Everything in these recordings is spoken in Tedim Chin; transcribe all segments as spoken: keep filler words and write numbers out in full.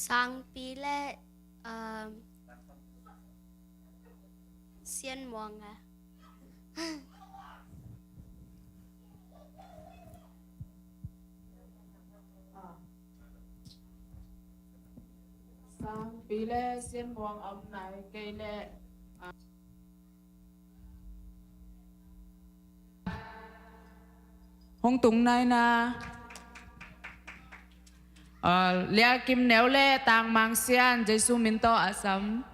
Sangpi le, um, Sian Muang a. Sangpi le Sian Muang a om nai kei le, ah, hong tung nai na. Ah, Lia Kim Neu le Tang Mang Sian, Jesu min tawh a sam.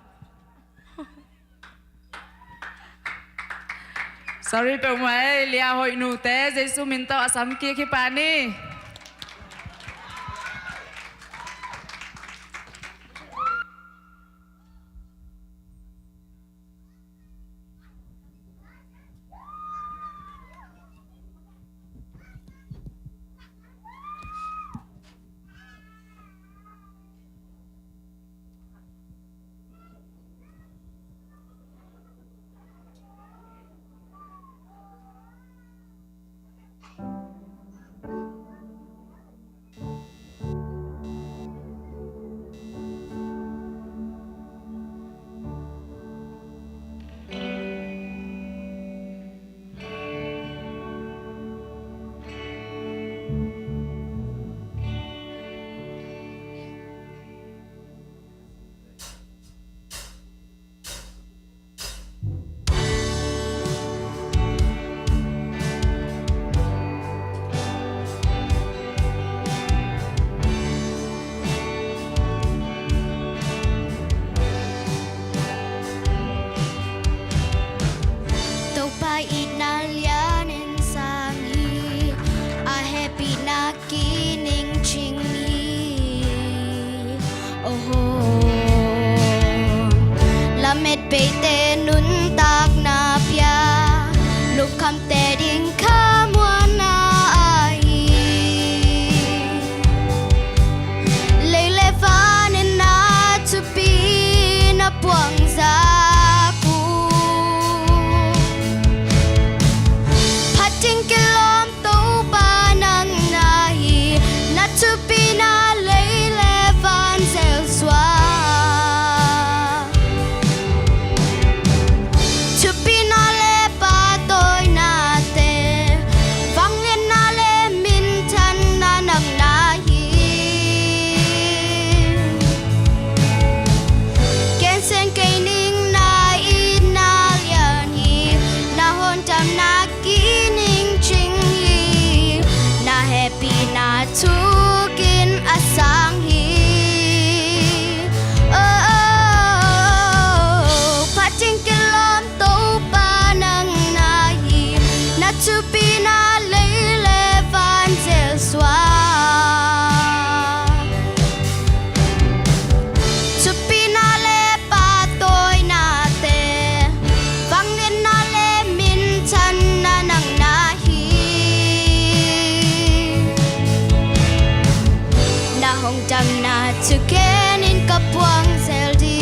Sorry peuhmah ei, Lia Hoih Nu te, Jesu min tawh a sam kik hi pah ni. Topa itna lianin sang hi, a hehpihna kiningcing hi. Oho. Lametbeite nuntakna pia, lungkhamte ding khamuanna ahi. Lei le van in na thupi na puangzak uh. Phat ding kilawm Topa nang na hi, na thupina lei le van zelsuak. Thupina le pahtawinate, vangliatna le minthanna nang na hi. Gensiat kei ning, na itna lian hi, na hondamna kiningcing hi, na hehpihna thukin a sang hi. Oh, oh, oh, oh. Phat ding kilawm Topa nang na hi, na thupina lei le van zelsuak. Thupina le pahtawinate, vangliatna le minthanna nang na hi. Na hongdamna thugenin ka puang zel ding.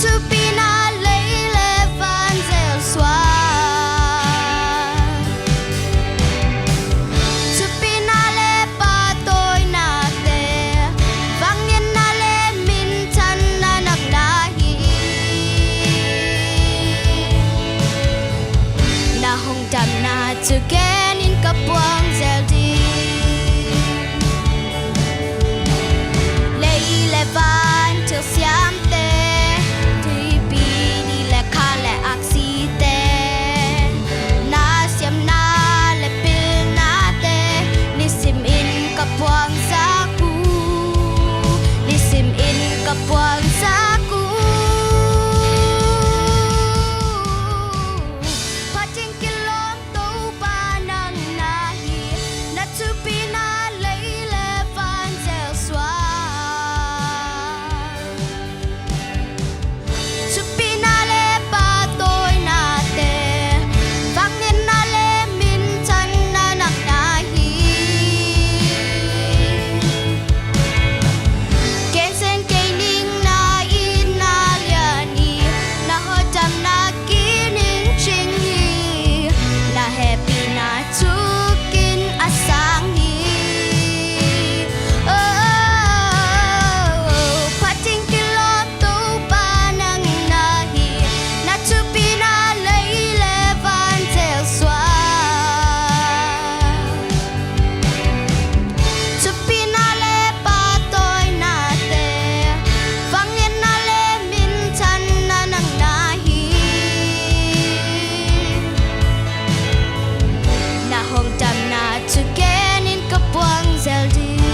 Thupina lei le van zelsuak, thupina le pahtawinate, vangliatna le minthanna nakna hi. Na hong damna thugenin ka puang zel ding. Lei le van thilsiamte, tuipi ni le kha le aksite, na siamna le pilnate, nisimin ka puangsak uh, nisimin ka puangsak uh. Phatin kilawm Topa nang na hi, na thupina lei le van zelsuak, thupina le pahtawinate, vangliatna le minthanna nakna hi. Gensen kei ning, na itna lian hi, na hong damna kining cing hi, na hehpihna thukin a sang hi. Oh, phatin kilawm Topa nang na hi, na thupina lei le van zelsuak, thupina le pahtawinate, vangliatna le minthanna nakna hi. Na hong damna thugenin ka puang zel ding.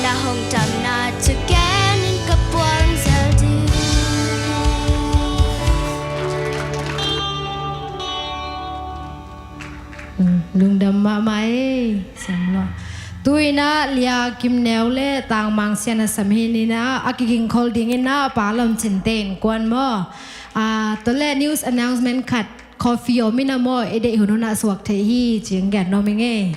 Na hong damna thugenin ka puang zel ding. Lungdam mahmah ei, siam lua. Tu-in ah Lia Kim Neu le Tang Mang Sian a sam hi-in ah, a kigingkhol dingin ah Pa Lam Cin te innkuan maw. Ah, tua le news announcement khat, coffee om in ah maw, i deih hun hun ah suak theih hi, ci-in gen nuam ing ei.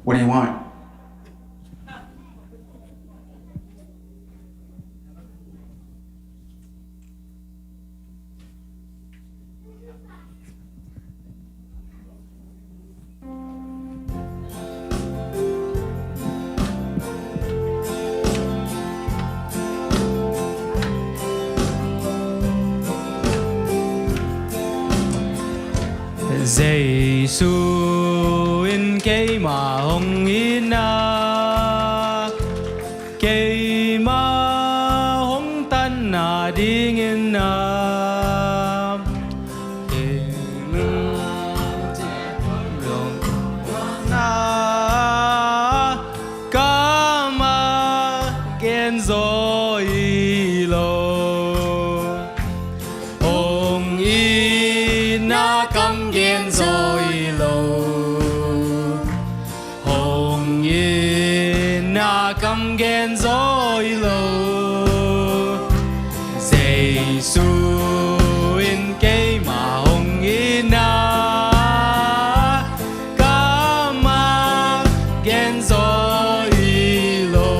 What do you want? Jesu in keima hong itna, keima hong tanna dingin na, keima hong tanna kammal gen zaw hi lo. Hong itna kam gen zaw hi lo. Hong itna kam gen zaw hi lo. Jesu in keima hong itna kammal gen zaw hi lo.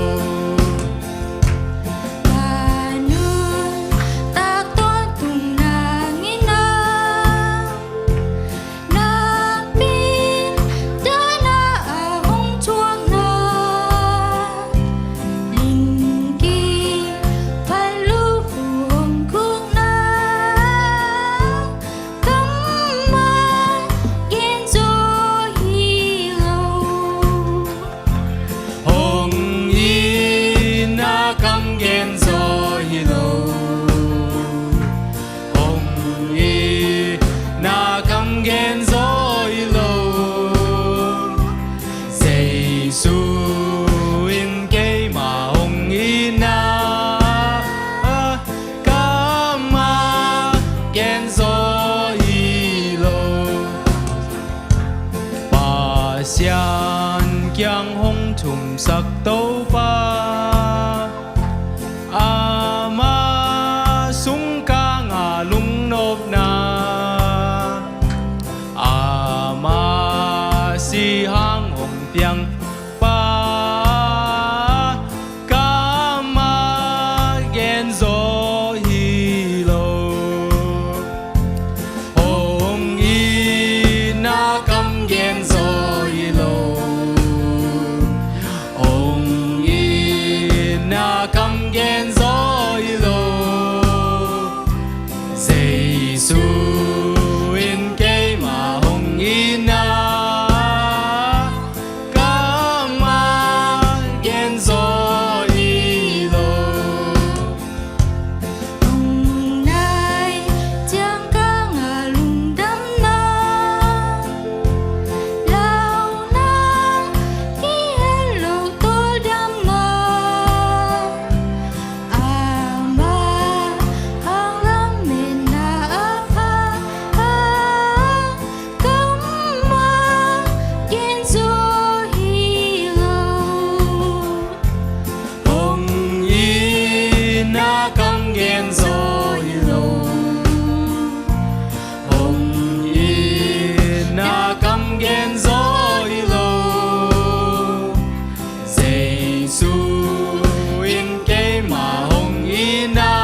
Ka nuntak tawntung nangin ah, Pasian kiang hong thumsak Topa, ama sungkang a lungnopna, ama si hang hong piang pa, kammal gen zaw hi lo. Hong itna kam gen zaw hi lo. Hong itna kam gen zaw hi lo. Jesu in keima hong itna kammal gen zaw hi lo. Hong nai ciangkang a lungdamna, lauhuai hi lo tawldamna. Ama hong lametna a pha, kammal gen zaw hi lo. Hong itna kam gen zaw hi lo. Hong itna kam gen zaw hi lo. Jesu in keima hong itna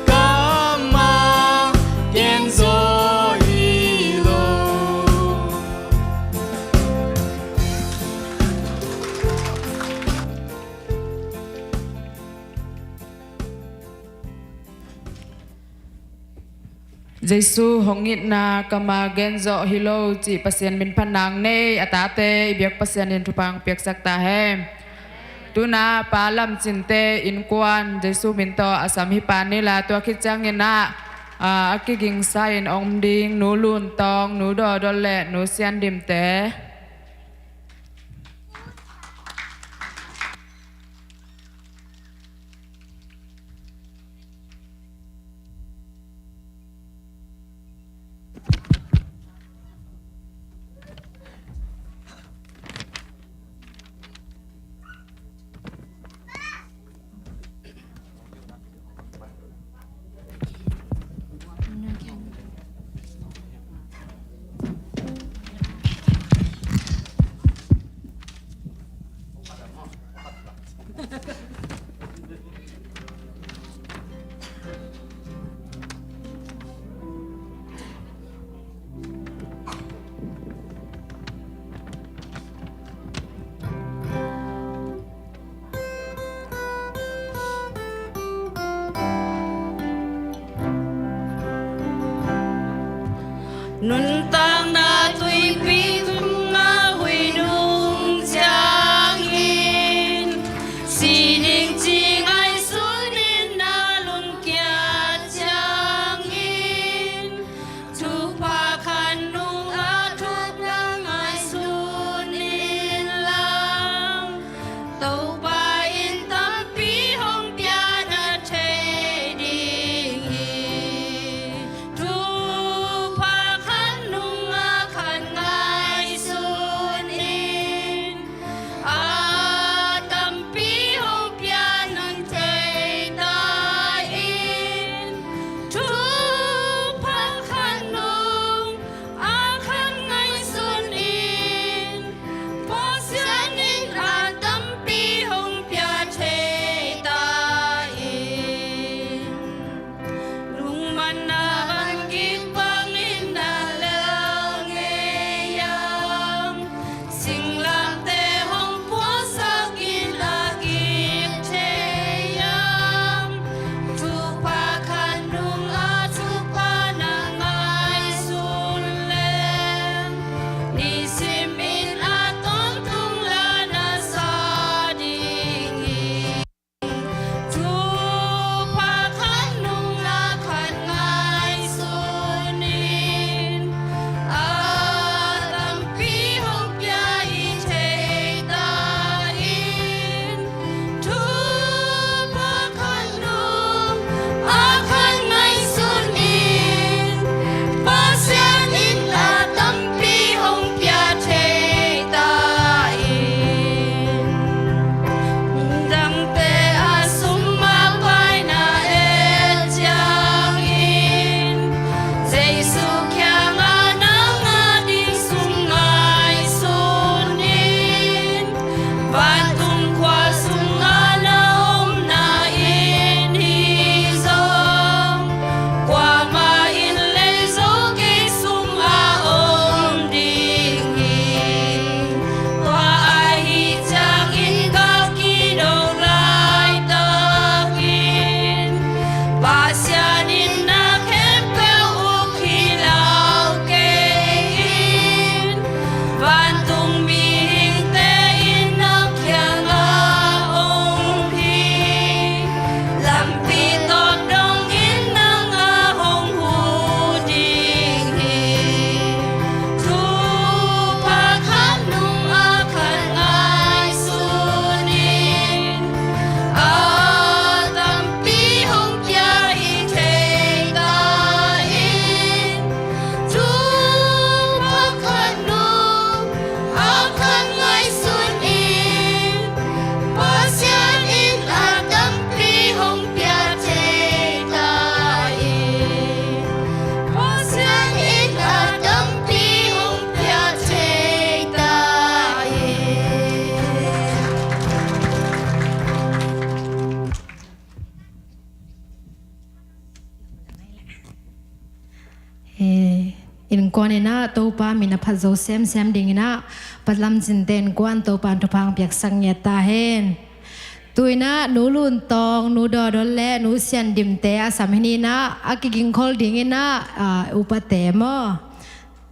kammal gen zaw hi lo. Jesu hong itna kammal gen zaw hi lo cih Pasian min phatna nei a tate i biak Pasian in thupha hong piaksak ta hen. Tu-in ah Pa Lam Cin te innkuan Jesu min tawh a sam hi pah ni la, tua khit ciangin ah, a, a kigingsa in om ding Nu Lun Tawng, Nu Daw Dol le Nu Sian Dim te. Nuntakna tuipi tungah huih nung ciangin, sining ci ngaihsun in na lungkiat ciangin, thupha khat nung a thuk na ngaihsun in lang, Topa in tampi hong pia na thei ding hi. Thupha khat nung Eh, innkuan in ah Topa min a phat zo semsem dingin ah, Pa Lam Cin te innkuan Topa in thupha piaksak ngiat ta hen. Tu-in ah Nu Lun Tawng, Nu Daw Don le Nu Sian Dim te a sam hi ni in ah, a kigingkhol dingin ah, ah, upate maw,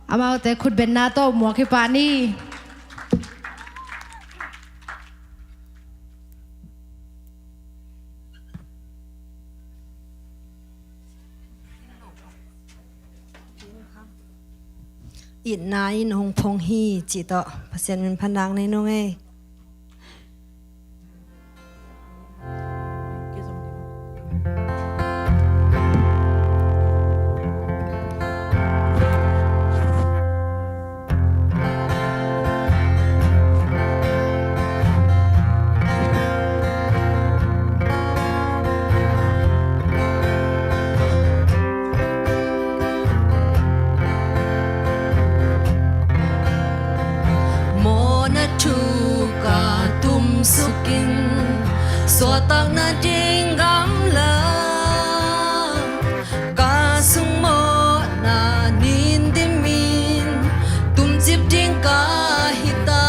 amaute khutbetna tawh muak hi pah ni. Itna in hong phong hi, cih tawh Pasian min phatna nei nung ei. Mawhna thu ka tumsukin, suahtakna ding gamla, ka sung mawhna nin dimin, tumcip ding ka hi ta.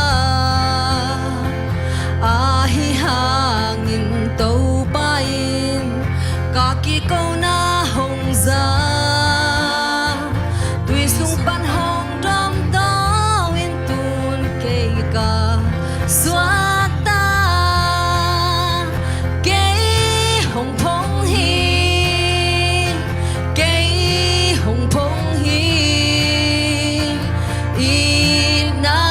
Ahi hangin Topa in ka kikona hong za, tui sung pan hong dawmdaw in tun kei ka suakta. Kei hong phong hi, kei hong phong hi, itna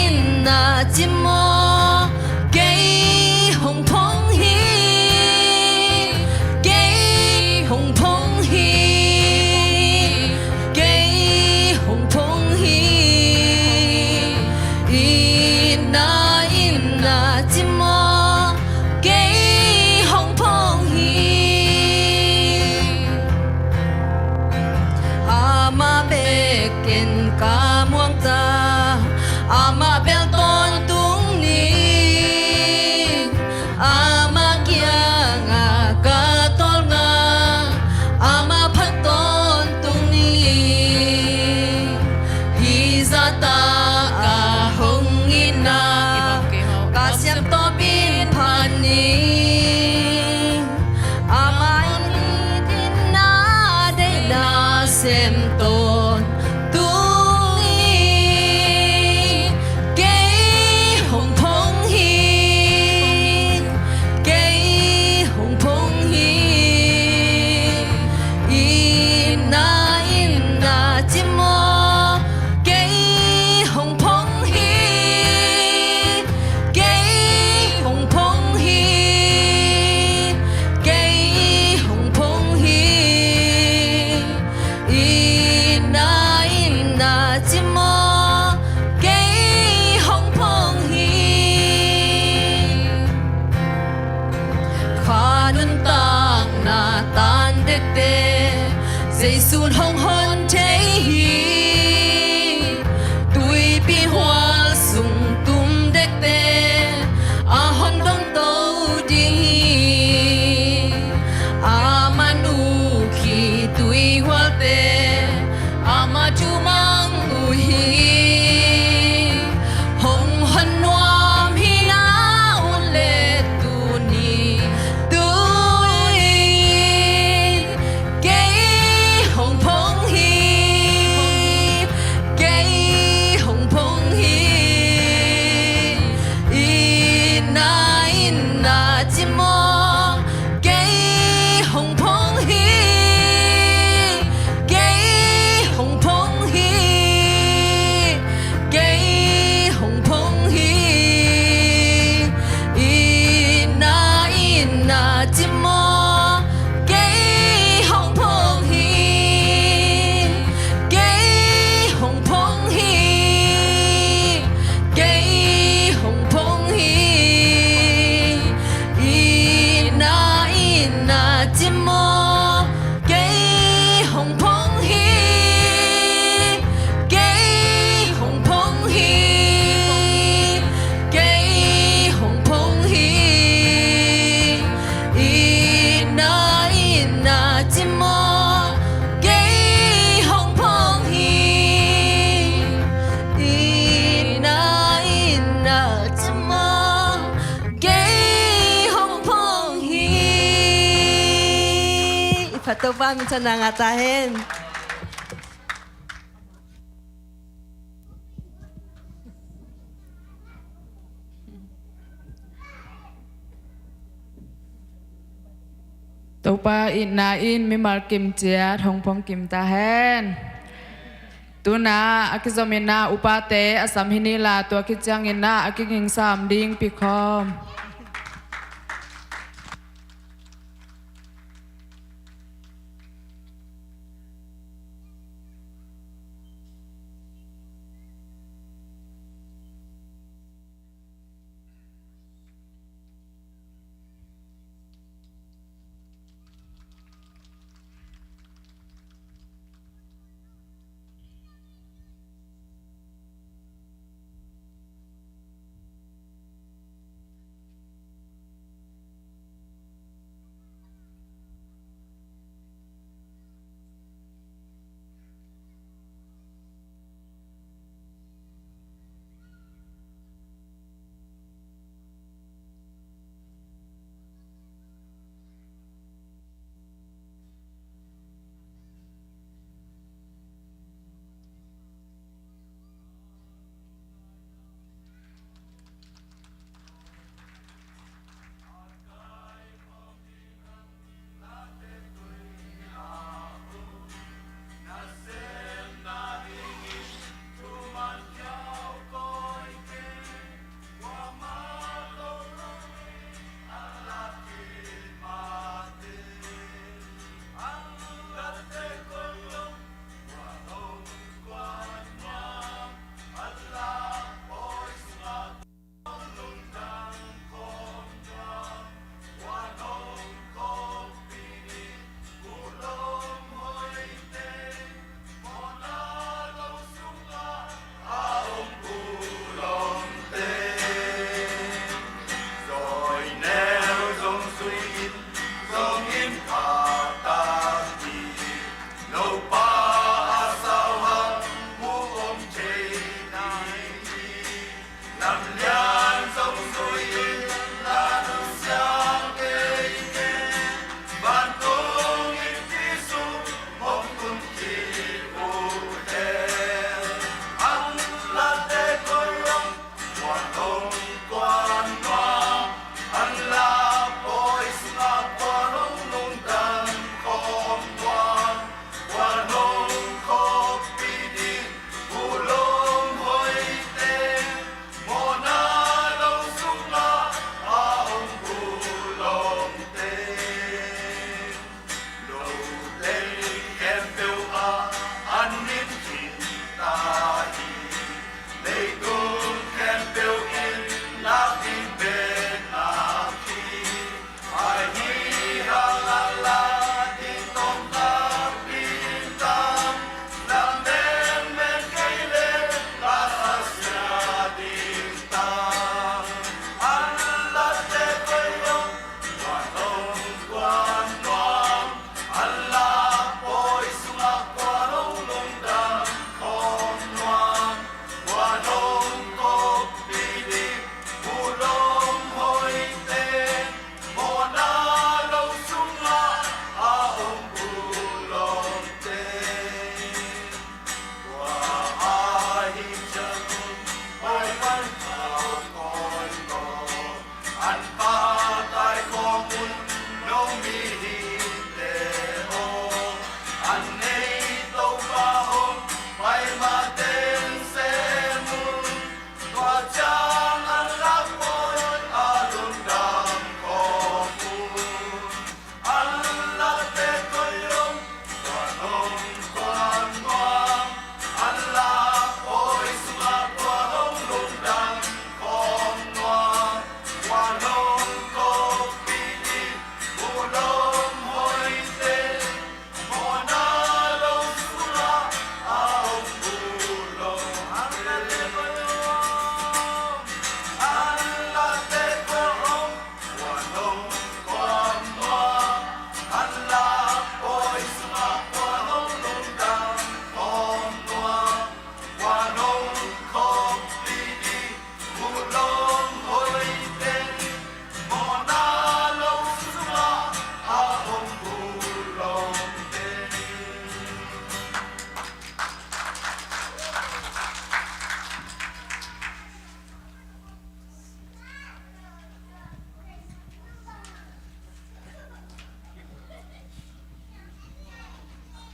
in na cim maw. Kei hong phong hi, kei hong phong hi, kei hong phong hi, itna in na cim maw. Kei hong phong hi. Amah bekin ka muangta, amah bel tawntung ni. Amah kiangah ka tawlnga, amah phat tawntung ni. Hih zahtak a hong itna ka siam tawpin phan ni. Amah in itna deihna sem tawntung ni. Kei hong phong hi, kei hong phong hi, itna in na cim maw. Kei hong phong hi, kei hong phong hi, kei hong phong hi, itna in na cim maw. Kei hong phong hi. Kha nuntakna tan dekte Jesu'n hong hon thei hi. Tuipi hual sung tum dekte a hon dong to ding hi. Amah nu khi tui hualte amah thu mang uh hi. Hong hon nuam hi na uh leh tuni, tu-in kei hong phong Topa minthanna ngah ta hen. Topa itna in mimal kim ciat hong phong kim ta hen. Tuna a kizom in ah upate a sam hi ni la, tua khit ciangin ah a kiging sam ding pi khawm.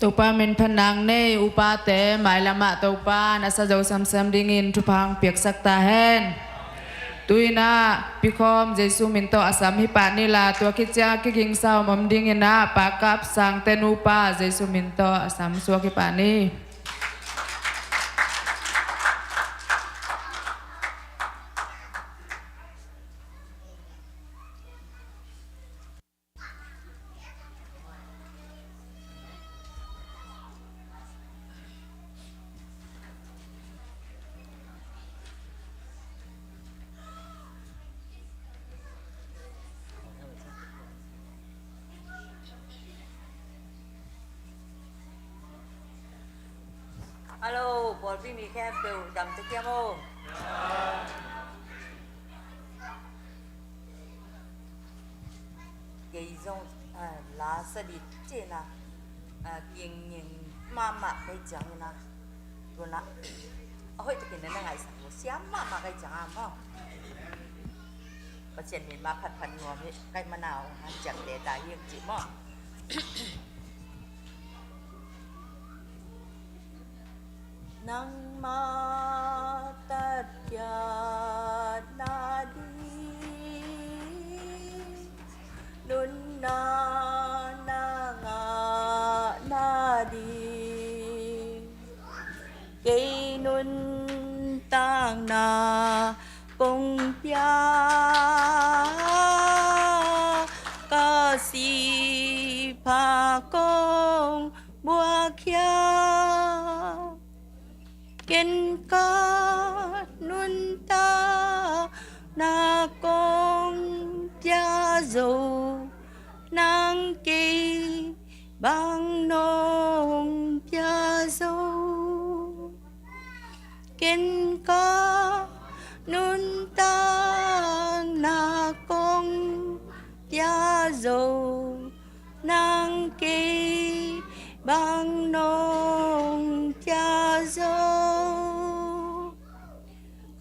Topa min phat nang nei, upate mailamah Topa na sa zo samsam dingin thupha hong piaksak ta hen. Tu-in ah pikhawm Jesu min tawh a sam hi pah ni la, tua khit ciang kigingsa om om dingin ah pakap sangte nupa Jesu min tawh a sam suak hi pah ni. Hello, pawlpi mi khempeuh dam tek hiam aw? Kei zong, ah, la sa dih cihna, ah, kinging mahmah kei ciangin ah, tuna a hoih takin na ngaihsak lo siam mahmah kei ciang ah maw? Pasian min mah phatphat nuam hi, kei mana hong hanciam te ta hi ang ci maw? Nangmah tatkhiatna ding, nunna na ngahna ding, kei nuntakna kong pia, ka sihpha kong buakkhia. Ken ka nuntakna kong pia zo, nang kei bang nong pia zo. Ken ka nuntakna kong pia zo, nang kei bang nong pia zo.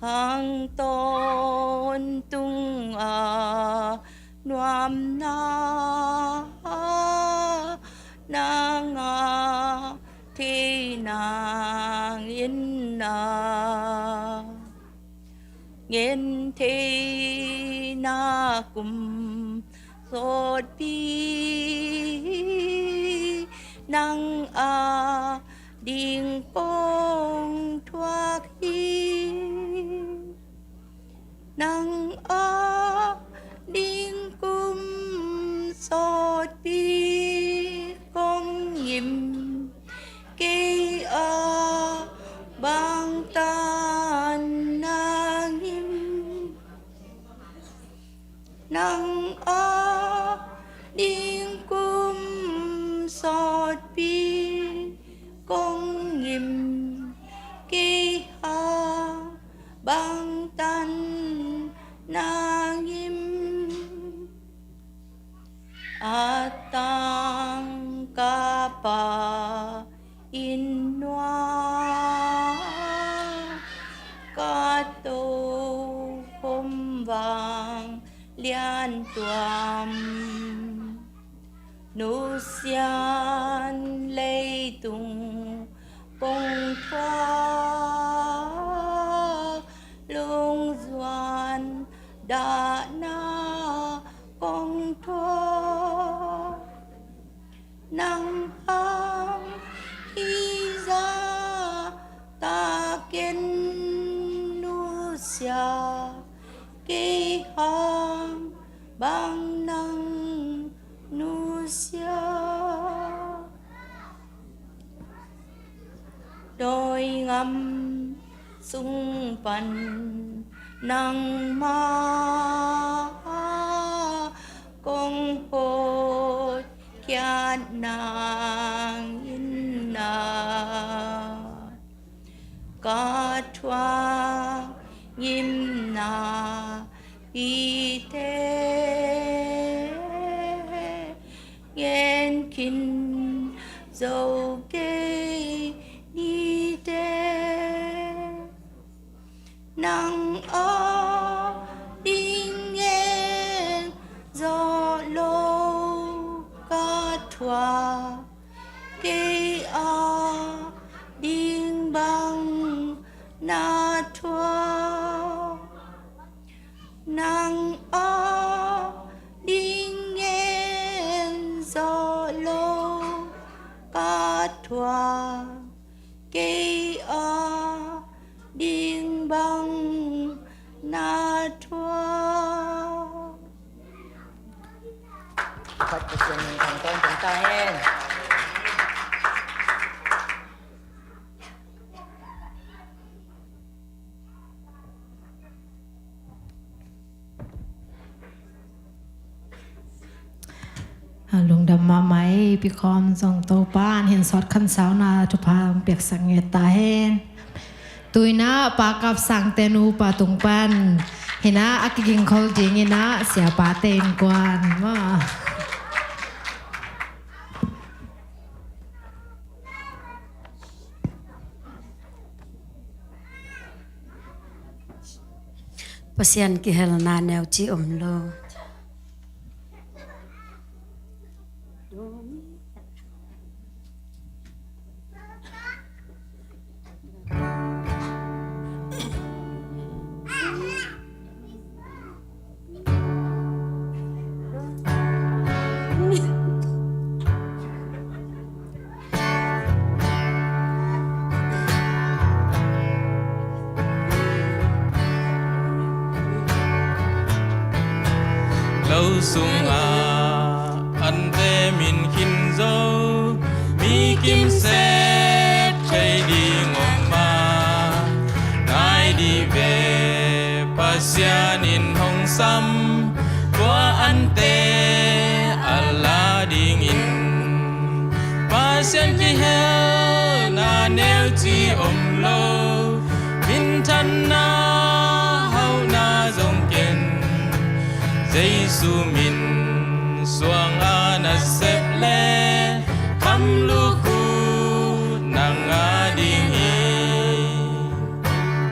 Khang tawntung a nuamna na ngah thei nang in ah, ngen theina kum sawtpi nang a ding kong thuak hi. Nang a ding kum sawtpi kong ngim, kei a bangtan na ngim. Nang a ding kum sawtpi kong ngim, kei a bangtan na ngim. A tangka pa in nuam, ka tokhom vanglian tuam, nusiat leitung kong thuak, lungzuan dahna kong thuak. Nang hang hi zahtakin nusia, kei hang bang nang nusia. Dawi ngam sung pan nangmah kong hotkhiat nang in ah, ka thuak ngimna pite ngen khin zo kei ni teh. Nang a ding ngen zo lo ka thuak, kei ta hen. A lungdam mahmah ei, pikhawm zong Topa'n hin sawt khansauna thupha piaksak ngiat ta hen. Tu-in ah Pa Kap Sangte nupa tung pan hi-in ah a kigingkhol dingin ah siapate innkuan maw. Pasian kihelna neu ci om lo. Lo sungah ante min khin zo, mi kimsek thei ding om a, ngai dih ve, Pasian in hong sam, tua ante a la dingin. Pasian kihelna neu ci om lo, minthanna hauhna zong ken, Jesu min suang a nasep le kham lukhu nang a ding hi.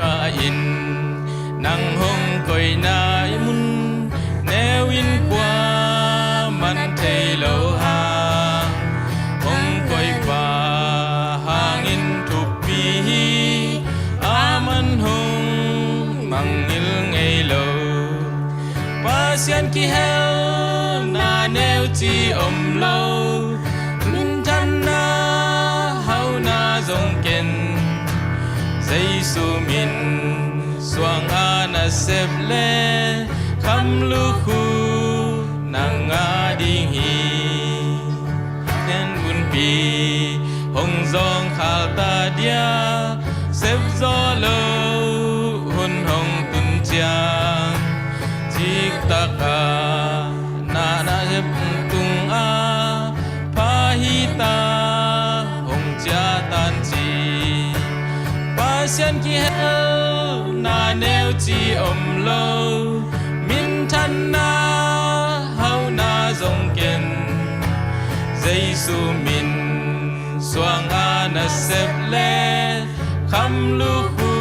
Ka in nang hong koihna i mun neu in kua man thei lo hang, hong koih pa hangin thuppi hi, a man hong mangngilh ngei lo. Pasian kihelna neu ci om lo, minthanna hauhna zong ken, Jesu min suang a nasep le kham lukhu nang a ding hi. Nen bunpi hong zawngkhal ta dia, sep zaw lo hun hong tun ciang, ciktak a na nasep tungah pha hi ta hong ciah tan ci. Pasian kihelna neu ci om lo, minthanna hauhna zong ken, Jesu min suang a nasep le kham lukhu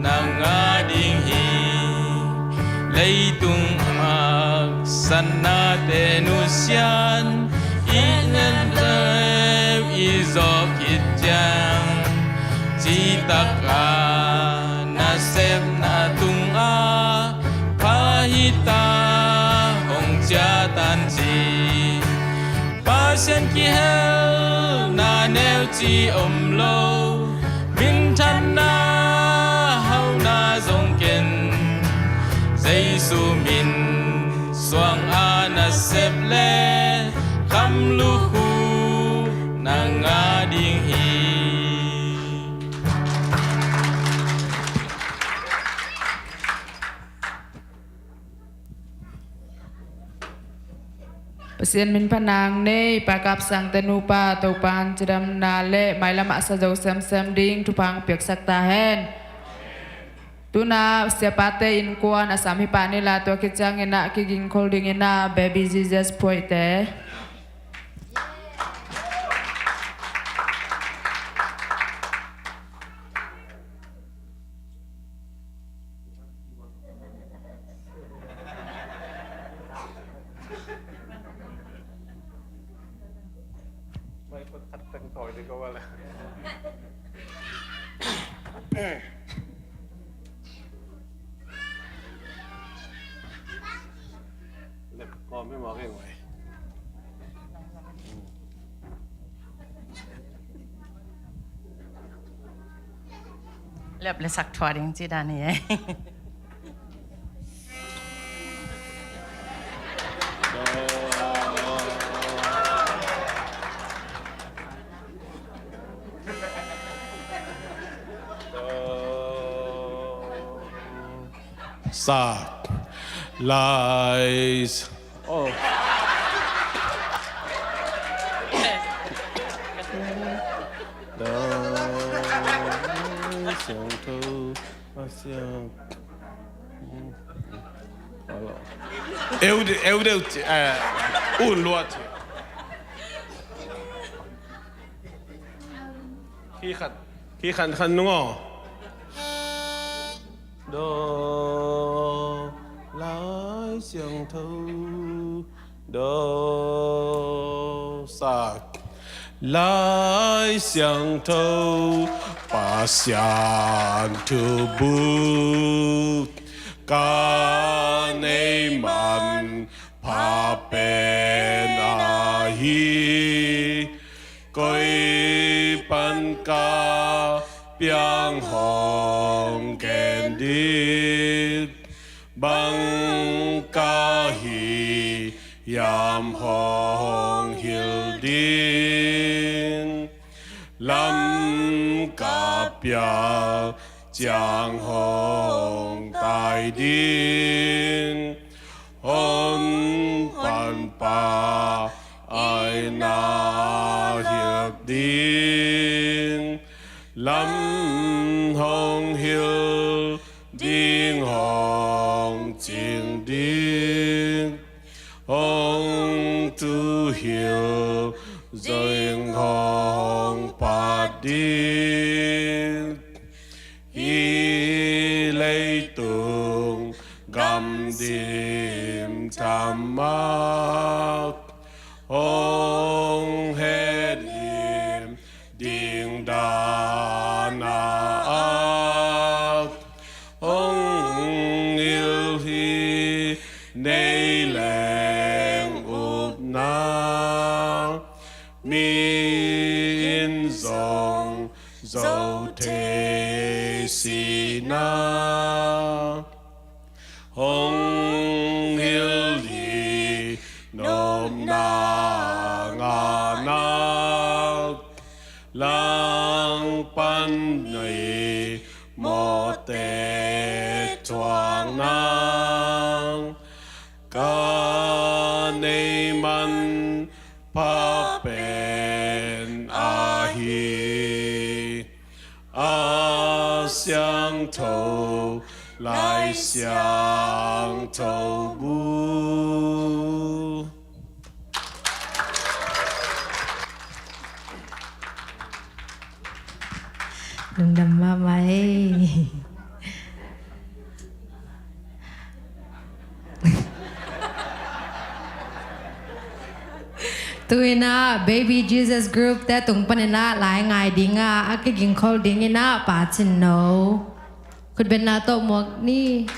nang a ding hi. Leitung mak satnate nusiat i ngen deuh i zawh khit ciang, citak a nasepna tungah pha hi ta hong ciah tan ci. Pasian kihelna neu ci om lo, minthanna hauhna zong ken, Jesu min suang a nasep le kham lukhu nang a ding hi. Pasian min phatna nei, Pa Kap Sangte nupa, Topa'n cidamna le mailam ah sa zo semsem ding thupha piaksak ta hen. Tu-in ah siapate innkuan a sam hi pah ni la, tua khit ciangin ah kigingkhol dingin ah Baby Jesus phuaihte. Lep le sak thua ding ci dan hi e. Sa. Lai. Oh. Lai Siangtho. Lai Siang. Hello. Eu, eu, eu, eh, un luat. Khi khan, khi khan khan nung aw. Do, Lai Siangtho. Do, sa. Lai Siangtho Pasian thubuk ka nei man pha pen ahi. Koi pan ka piang hong ken ding, bang ka hi hiam hong hilh ding, lam ka pial ciang hong tai ding, hong panpa aina hilh ding, lam hong hilh ding, hong cing ding, hong thuhilh zo ding, hong pat ding. Hih leitung gam dim thamak hong hehdim ding dan a ak, hong hilh hi nei leng upna, mi in zong zo thei sihna. Hong hilh hi nopna ngahna, langpan nei mawhte thuakna, ka nei man pha pen ahi. A siangtho, Lai Siangtho bu. Lungdam mahmah ei. Tu-in ah Baby Jesus Group te tung panin ah lai ngai ding ah, a kigingkhol dingin ah Pa Cin No khutbetna tawh muak ni.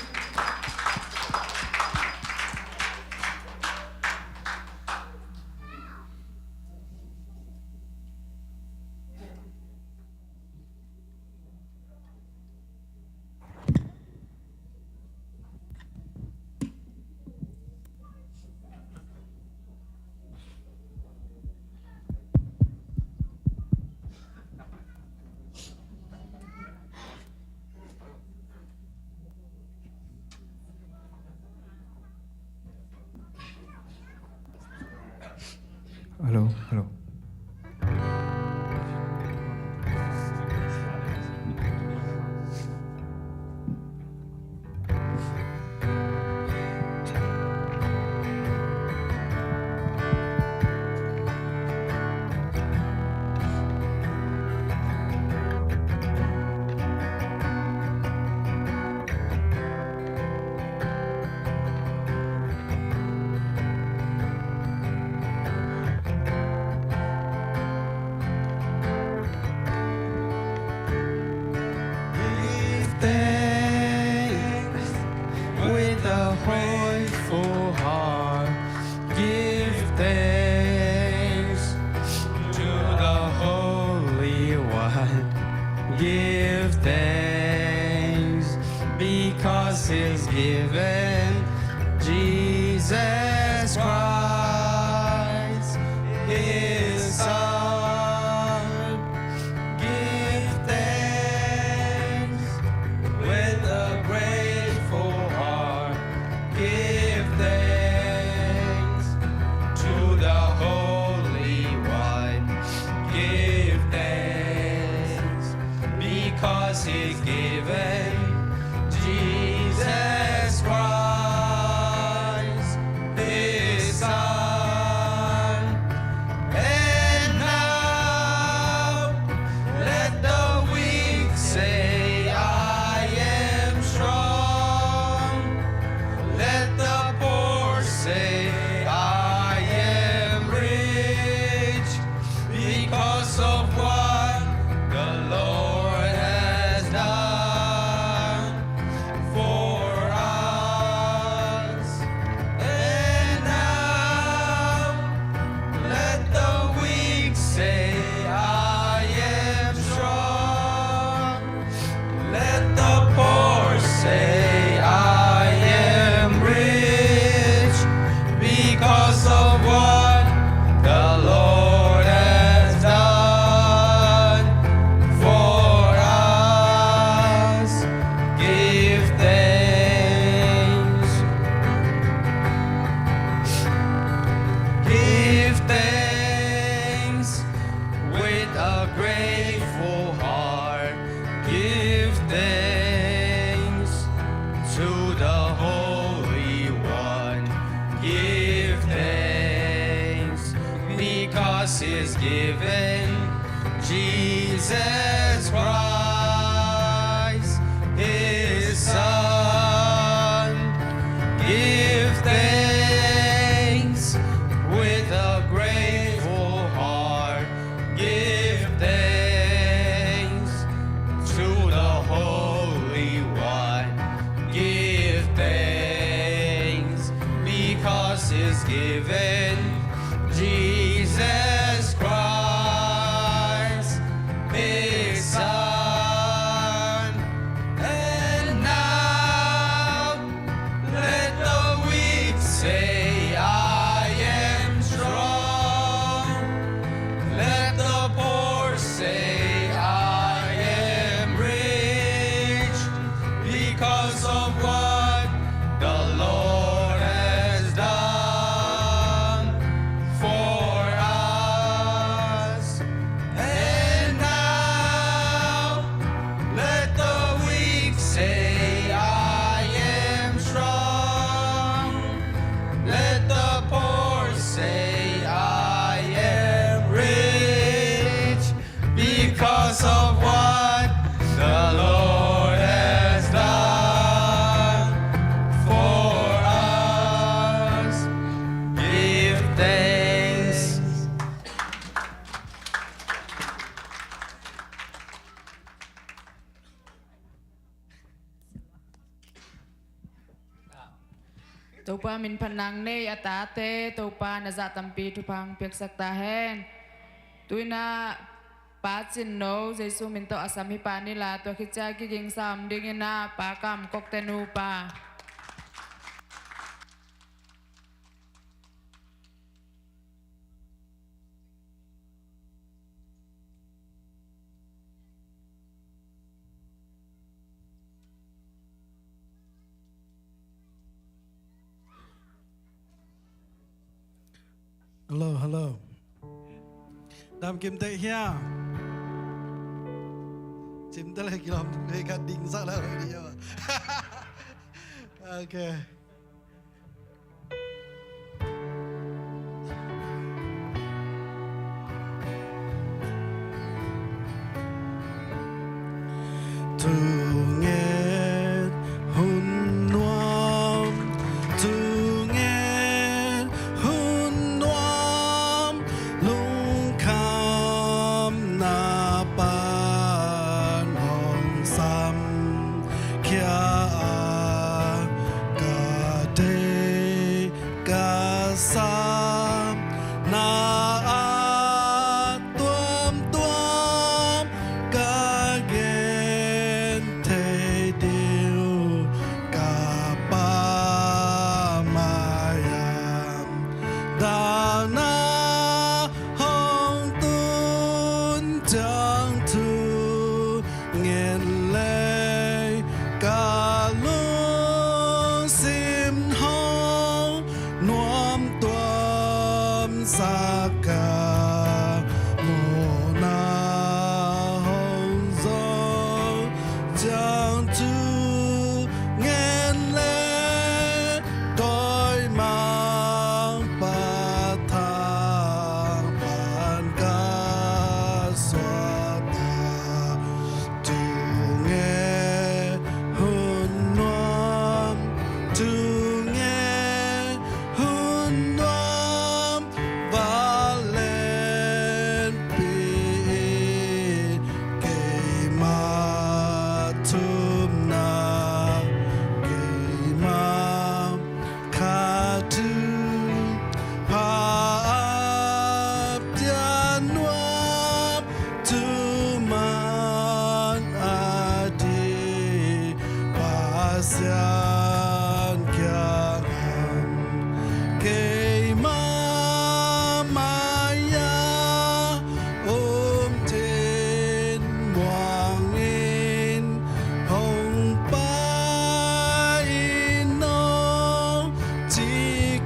Hello, hello. Give thanks with a grateful heart. Give thanks to the Holy One. Give thanks because He's given Jesus Christ, His Son. Give thanks with a grateful heart. 'Cause he's given Jesus Christ, his Son. And now let the weak say, "I am strong." Let the poor say, "I am rich." Because of what the Lord has done for us. And now let the weak say, "I am strong." Let the poor say, "I am rich," because of what the Lord has done for us. Give thanks. Give thanks with a grateful heart. Give thanks to the Holy One. Give thanks because he's given Jesus Christ, his Son. Give thanks with a grateful heart. Give thanks to the Holy One. Give thanks because he's given Jesus Christ, his Son. And now let the weak say, "I am strong." Let the poor say, "I am rich," because of what the Lord has done for us. And now let the weak say, "I am strong." Let the poor say, "I am rich," because of what the Lord has done for us. Give thanks. Topa min phat nang nei a tate, Topa na zah tampi thupha hong piaksak ta hen. Tu-in ah Pa Cin No, Jesu min tawh a sam hi pa ni la, tua khit ciang kiging sam dingin ah Pa Kam Kok Ten uh pa. Hello, hello. Dam kim teh hia. Cim teh le kilom teh ka ding sa la le dia. Okay. Thunget hun nuam, thunget hun nuam, lungkhamna pan hong sam khia a, ka thei ka sam na a tuamtuam ka gen thei ding uh, ka Pa mai-ah. Dahna hong tun ciang thu ngen lei ka thumna keima khat thu pha a pia nuam thuman a di Pasian kiangah keima mai-ah om thin muangin hong pai in aw ci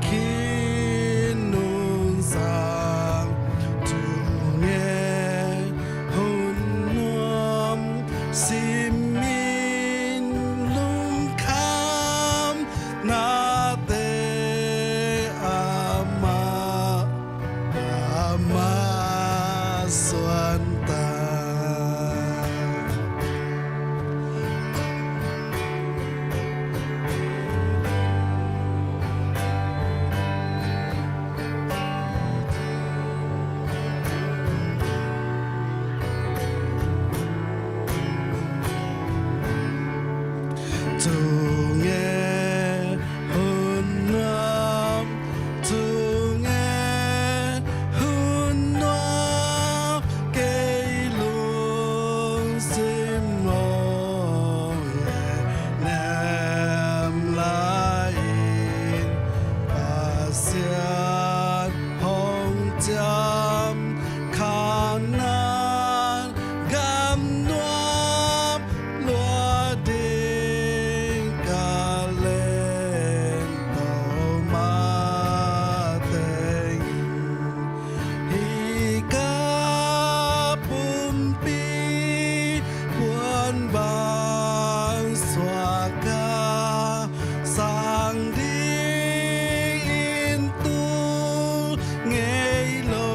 khin nungsang thu nge hun nuam simin lungkham nate amah amah suan ta. Thu nge hun nuam, thu nge hun nuam, kei lungsim hong nem lai-in Pasian hong ciam Kanaan gam nuam lua ding ka lento mateng in hih ka pumpi puan bang suak a sang dingin tu ngei lo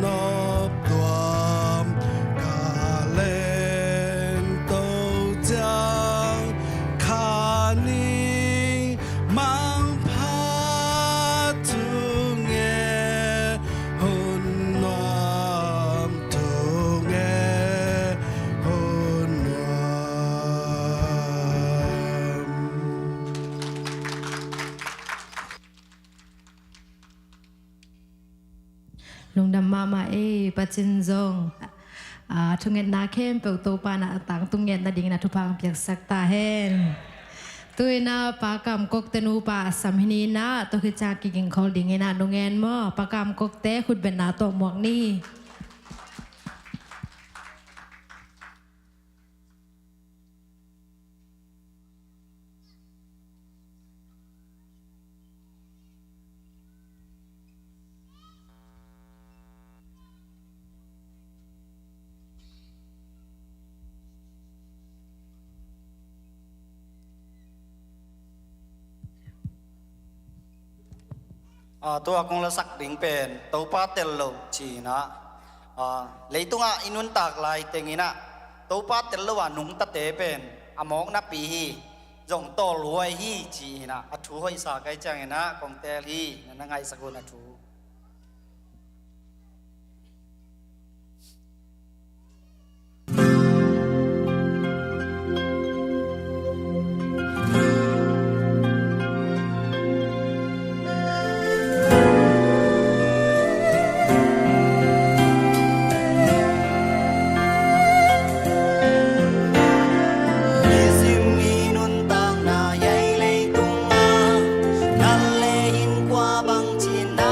nop tuam ka lento ciang kha ning mangpha thu nge hun nuam, thu nge hun nuam. Lungdam mahmah ei, Pacin zong, ah, thungetna khempeuh Topa na a tangtung nget nadingin a thupha hong piaksak ta hen. Tu-in ah Pa Kam Kokte nupa a sam hi ni in ah, tua khit ciang kigingkhol dingin ah nungen maw, Pa Kam Kokte khutbetna tawh muak ni. Ah, tua kong lasak ding pen Topa tel lo ci-in ah, ah, leitungah i nuntak lai tengin ah Topa tel lo a nungtate pen a mawknapi hi, zong tawlhuai hi ci-in ah a thu hoihsa kai ciangin ah kong teel hi, na na ngaihsak un a thu. Nisim i nuntakna ei leitungah nal le innkuan bang cihna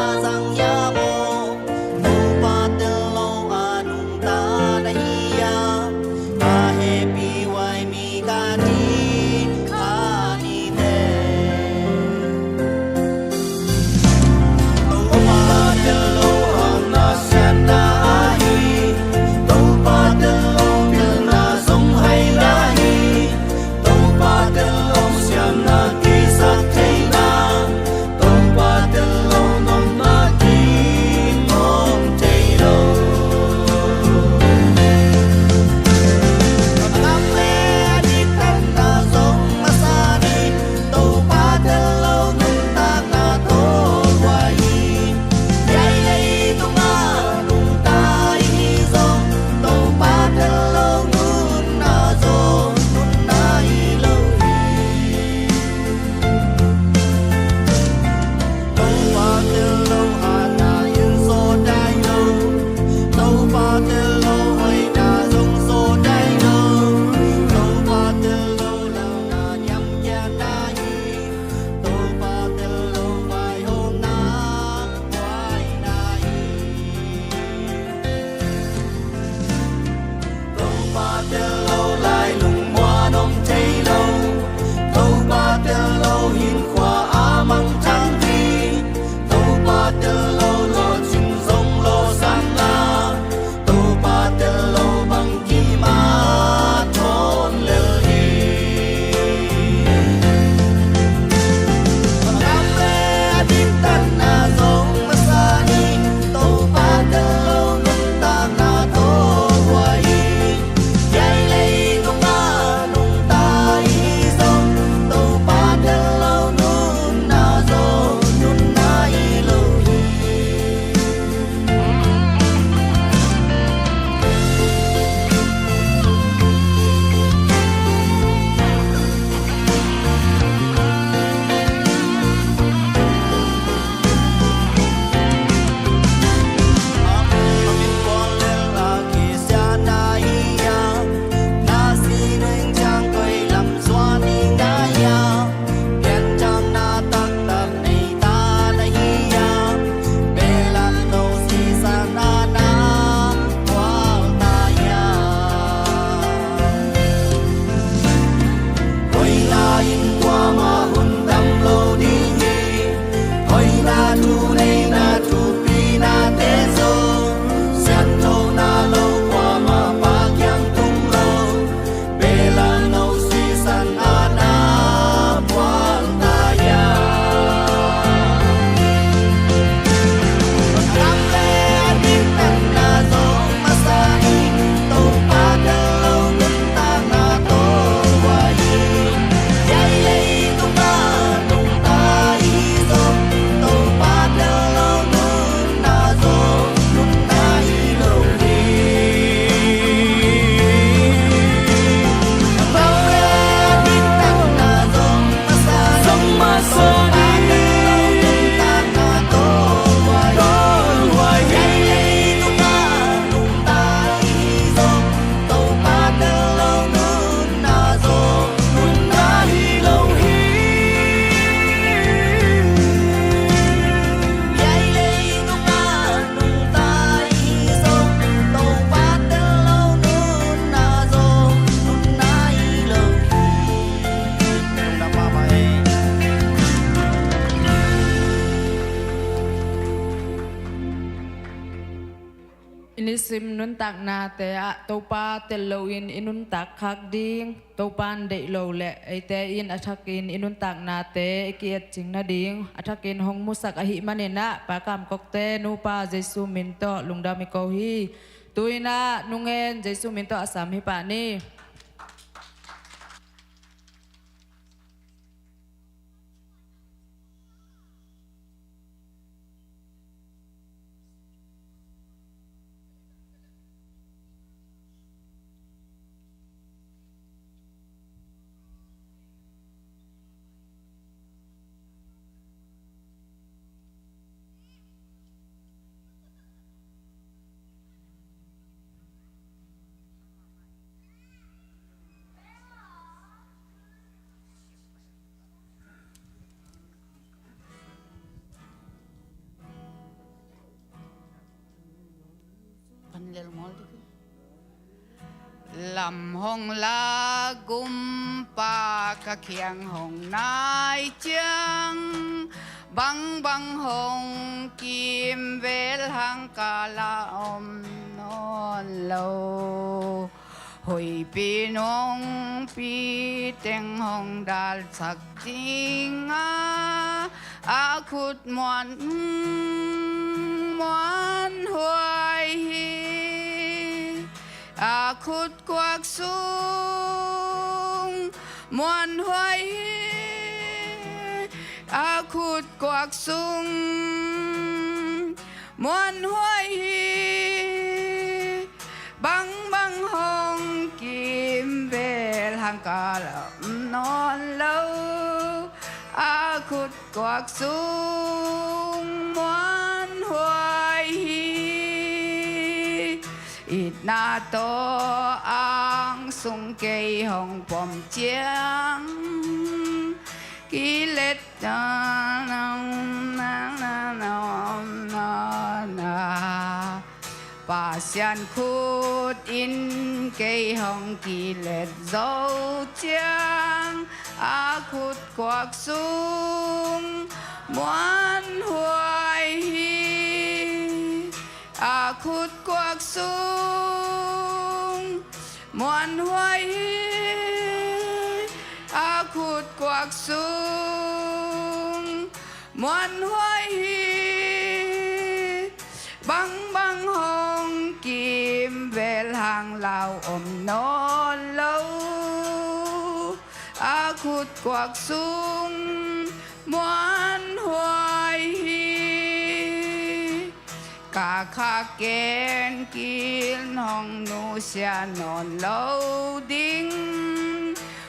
Sim nuntaknate ah Topa tel loin i nuntak khak ding, Topa in deih lo le eite in a thakin i nuntaknate i ki-etcing nading, a thakin hong musak ahih manin ah Pa Kam Kokte nupa Jesu min tawh lungdam i ko hi. Tu-in ah nungen Jesu min tawh a sam hi pah ni. Lam hong la gumpa ka kiang hong nai ciang, bangbang hong kimvel hang ka la om nawn lo. Hoihpi nungpi teng hong dalsak ding a, a khut muan, muanhuai hi. A khut kuak sung muanhuai hi. A khut kuak sung muanhuai hi. Bangbang hong kimvel hang ka la om nawn lo. A khut kuak sung muanhuai hi. Itna tawh ang sung kei hong pom ciang, kilet na, na, na, na, na, na. Pasian khut in kei hong kilet zo ciang, a khut kuak sung muanhuai hi. A khut kuak sung muanhuai hi. A khut kuak sung muanhuai hi. Bangbang hong kimvel hang la om nawn lo. A khut kuak sung muanhuai hi. Ka khak gen kin hong nusia nawn lo ding,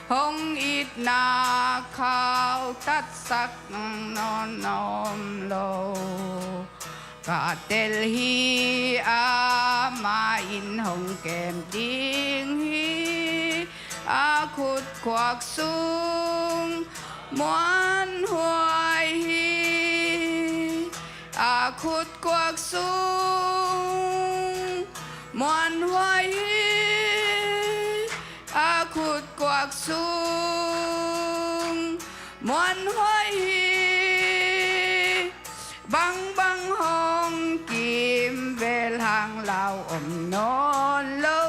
hong itna khautatsak nawn om lo. Ka tel hi, amah in hong kem ding hi. A khut kuak sung muanhuai hi. A khut kuak sung muanhuai hi. A khut kuak sung muanhuai hi. Bangbang hong kimvel hang la om nawn lo.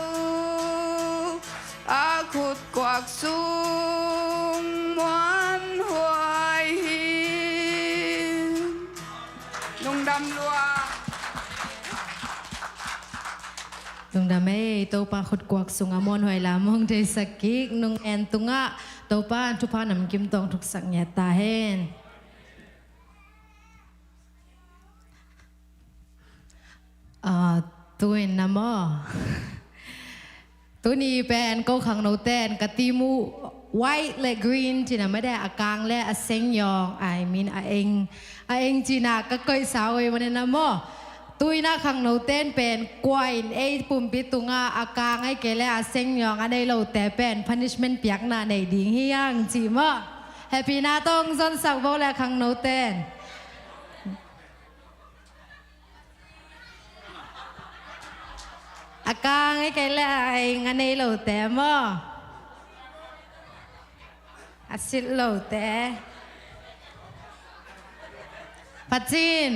A khut kuak sung muanhuai hi. Lungdam lua. Lungdam ei, Topa khut kuak sungah muanhuai lam hong theisak kik nung en tungah Topa thupha namkim tawng thuksak ngiat ta hen. Ah, tu-in na maw. Tuni pen ko khangnote in ka team uh white le green cih na made, a kang le a seng yawng, I mean a eng, a eng cih na ka koihsa uh ei manin na maw. Tu-in ah khangnote in pen kua in ei pumpi tungah a kang ei kei le a seng yawng a nei lote pen punishment piakna nei ding hi hang cih maw. Hehpihna tawh hong zonsak vo le khangnote in. A kang ei kei le a eng a nei lote maw. A silh lote. Pacin.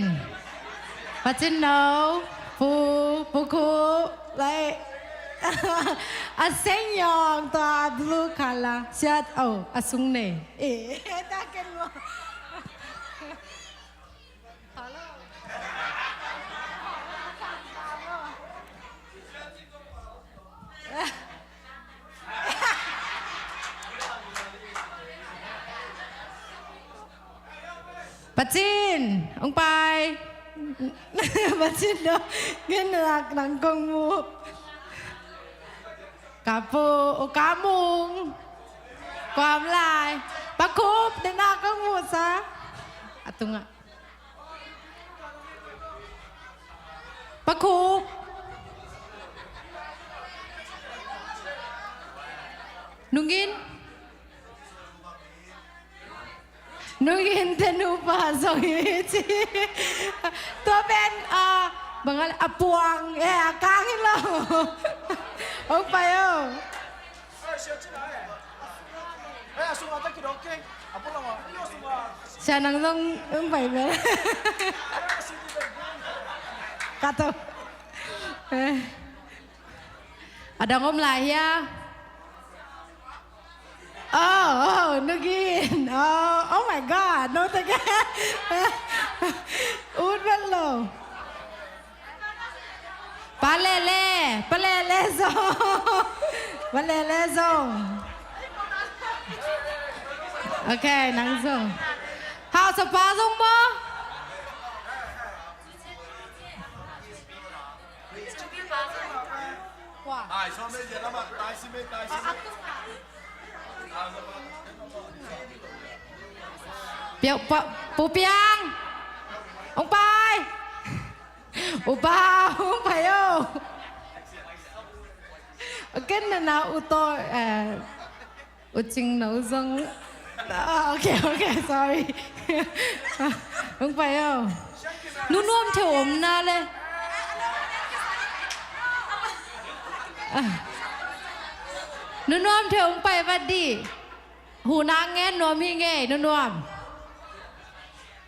Pacin no. Pu, Pu Khup, like, a seng yong tua blue color. Siat, oh, a sung nei. Eh, ta ken mo. Hello. Pacin, ong pai. Pacin lo, ngen nak nang kong mu. Kapu, o kamung. Kuam lai. Pakhup, ngen nak kong mu sa. Atunga. Pakhup. Nungin. Nungin te nupa zong hi ci. Tua pen, ah, bangal a puang, eh, a kang hi lo. Ong pai o. Sia nang zong ong pai bel. Kato. Eh. A dang om lai hia? Oh, oh, Nugin. Oh, oh my God, no te ke. Ut bel lo. Palele, palele zong. Palele zong. Okay, nang zong. Hau sa pa zong mo. Piang, pa, Pu Piang. Ong pai. Upa, ong pai o. Ken na na uto, eh, Ucing no zong. Ah, okay, okay, sorry. Ong pai o. Nu Nuam theu om na le. Ah. Nu Nuam theu ong pai vat di. Hu nang ngen nuam hi ngei, Nu Nuam.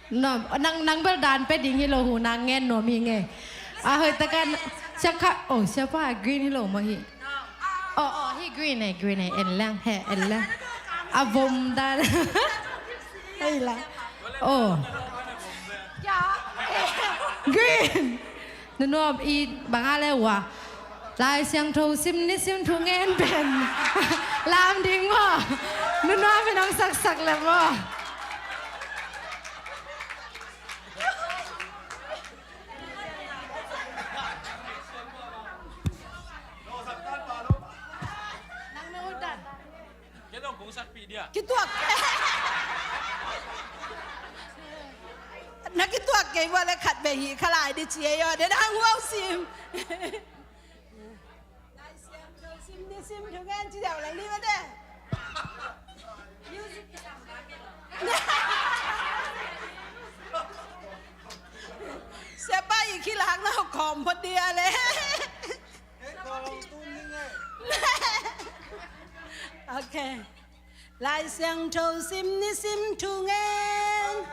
Nuam, nang, nang bel dan pe ding hi lo, hu nang ngen nuam hi ngei. A hoih takin, sia kha, oh, sia pa green hi lo mah hi. Oh, oh, hi green eh, green eh, en lang, he, en lang. A vom dan. Hei la. Oh. Green. Nu Nuam i bang a le ua. Lai Siangtho sim nisim thu ngen pen. Lam ding maw. Nu Nuam in hong saksak le maw. Kituak. Na kituak kei bua le khat be hi kha lai di ci e yo. De dang huau sim. Lai Siangtho sim nisim thu ngen ci dau lang di ma de. Music. Sia pa i khi lak na khom phot di a le. Okay. Lai Siangtho sim nisim thu ngen.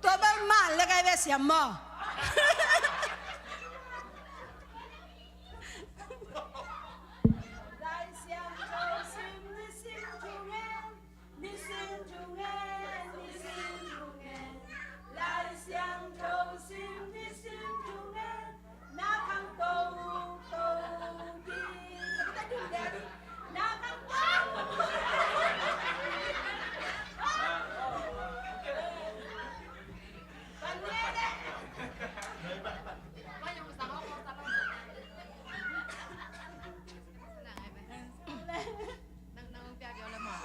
Tua bang man le kai ve siam maw. Lai Siangtho sim nisim thu ngen, nisim thu ngen, nisim thu ngen. Lai Siangtho sim nisim thu ngen. Na khangto to ding. Na khangto.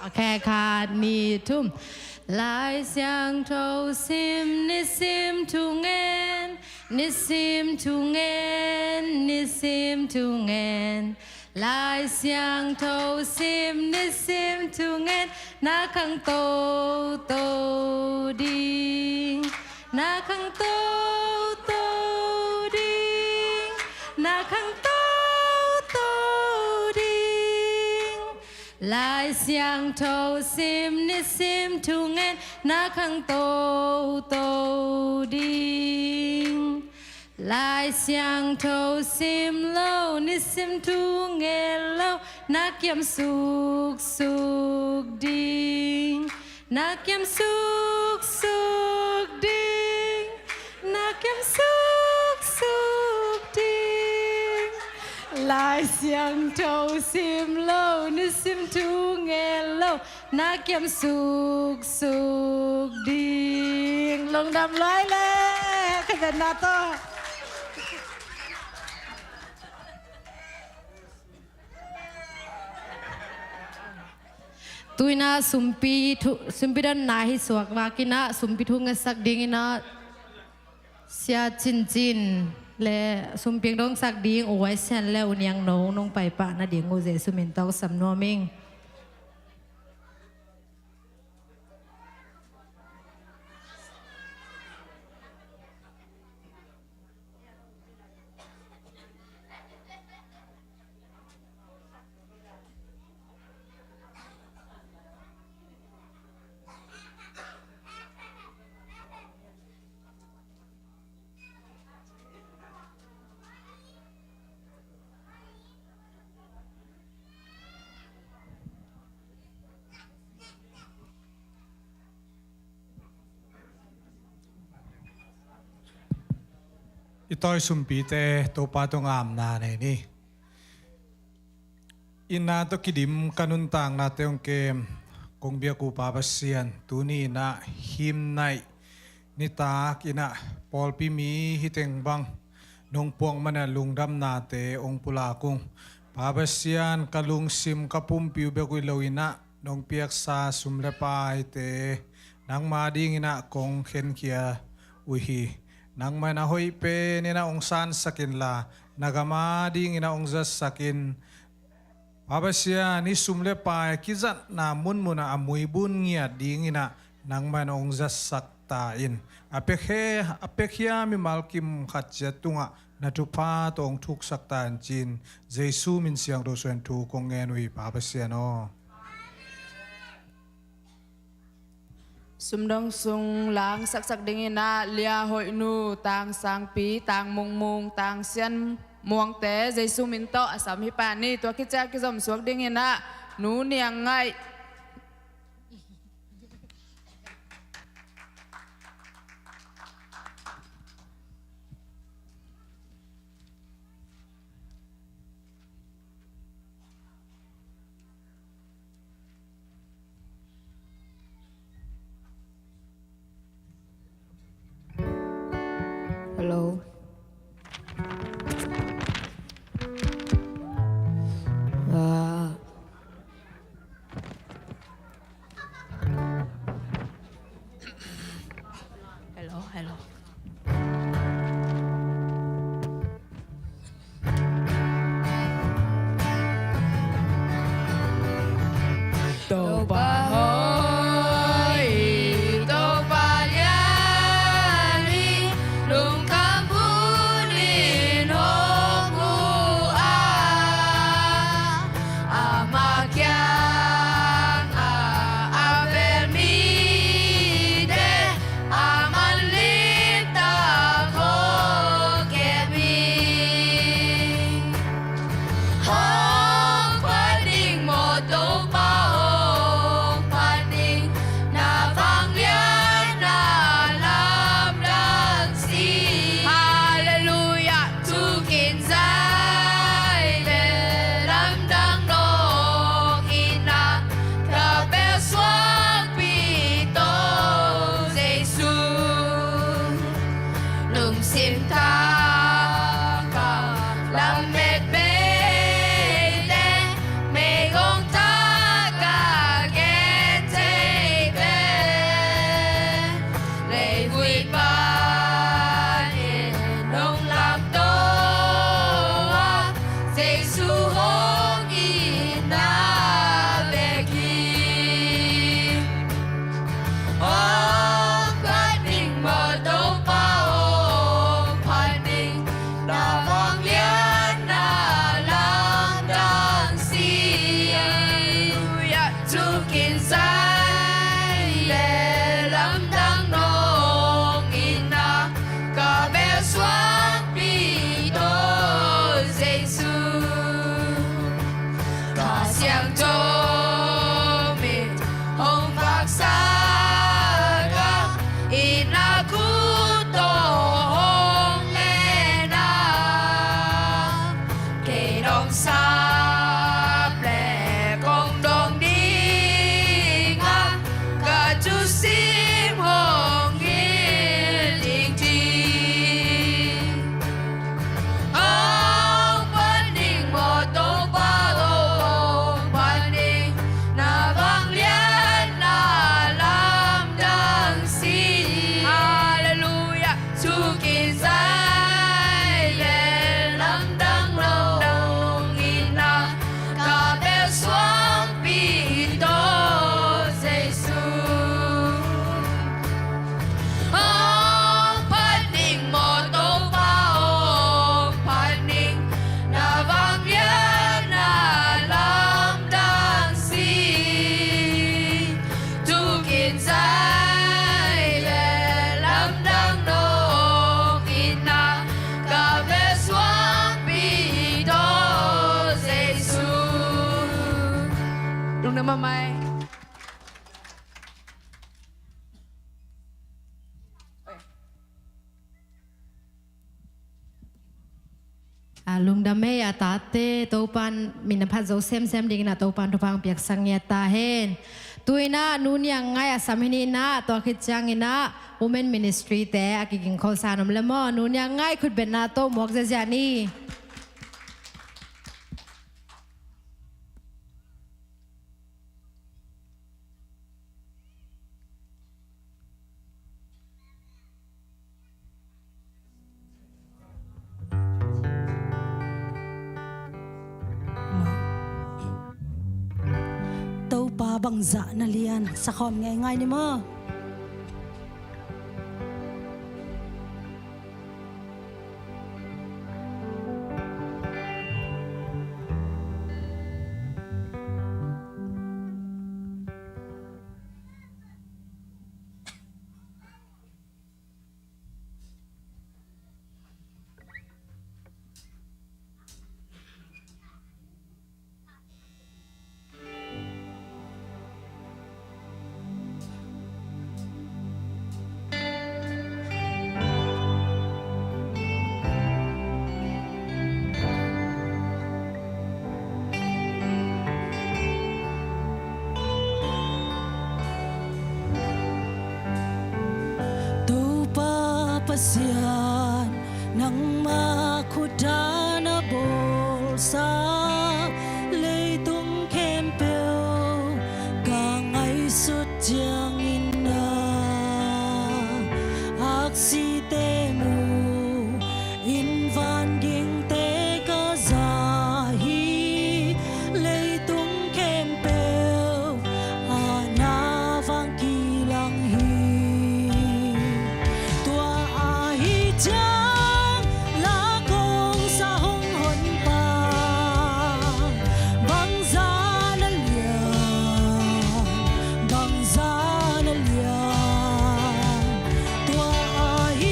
Okay, khat, nih, thum. Lai Siangtho sim nisim thu ngen, nisim thu ngen, nisim thu ngen. Lai Siangtho sim nisim thu ngen, na khangto to ding. Na khangto to ding, na khangto to ding. Lai Siangtho sim, nisim thu ngen, na khang toto ding. Lai Siangtho sim lo, nisim thu ngen lo, na kiam suksuk ding. Na kiam suksuk ding, na kiam suksuk ding. Lai Siangtho sim lo, nisim thu ngen lo, na kiam suksuk ding. Lungdam lai le, ka dan na to. Tu-in ah sumpi thu, sumpi donna hi suak vak in ah sumpi thu ngetsak ding in ah Sia Cin Cin le sumpi dongsak ding U Wai Sian le U Niang No nong pai pah nading uh Jesu min tawh sam nuam ing. I tawi sumpite Topa tungah amna nei ni. Itna tawh kidim ka nuntaknate hong kem kong biak uh Pa Pasian, tuni in ah himnaih nitak in ah pawlpi mi hi teng bang nong puak manin lungdamnate hong pulak ung. Pa Pasian, ka lungsim ka pumpi uh bek uh hi lo in ah nong piaksa sum le paite nangma ding in ah kong khenkhia uh hi. Nangmah in a hoih pen in ah hong sansak inla, na gam a ding in ah hong zatsak in. Pa Pasian, hih sum le pai kizatna munmun ah a muibun ngiat ding in ah nangmah in hong zatsak ta in. A piakhia, a piakhia mimal kim khat ciat tungah na thupha tawh hong thuksak ta in ci-in Jesu min siangtho suangin thu kong ngen uh hi Pa Pasian aw. Sumdong sung langsaksak ding in ah Lia Hoih Nu, Tang Sangpi, Tang Mung Mung, Tang Sian Muangte Jesu min tawh a sam hi pah ni. Tua khit ciang kizom suak ding in ah Nu Niang Ngaih. Hello. Ah. Hello, hello. Topa hoih, Topa lian hi, lungkham bunin hong uh a, ama kiangah a vel mite, a manlin Mamai. A lungdam ei a tate, Topan min a phat zo semsem dingin ah Topan thupha hong piaksak ngiat ta hen. Tu-in ah Nu Niang Ngai a sam hi ni in ah, tua khit ciangin ah Women Ministry te a kiging kholsa an om le maw. Nu Niang Ngai khutbetna tawh muak ziazia ni. Topa bangzah na lian, sakhawm ngeingai ni maw. Topa Pasian, nangmah khut a na bawlsa, leitung khempeuh ka ngaihsut ciangin a aksite mu in, vangingte ka za hi, leitung khempeuh a na vang kilang hi. Tua ahi ciang la kong sa hong hon pa, bangzah na lian, bangzah na lian. Tua ahi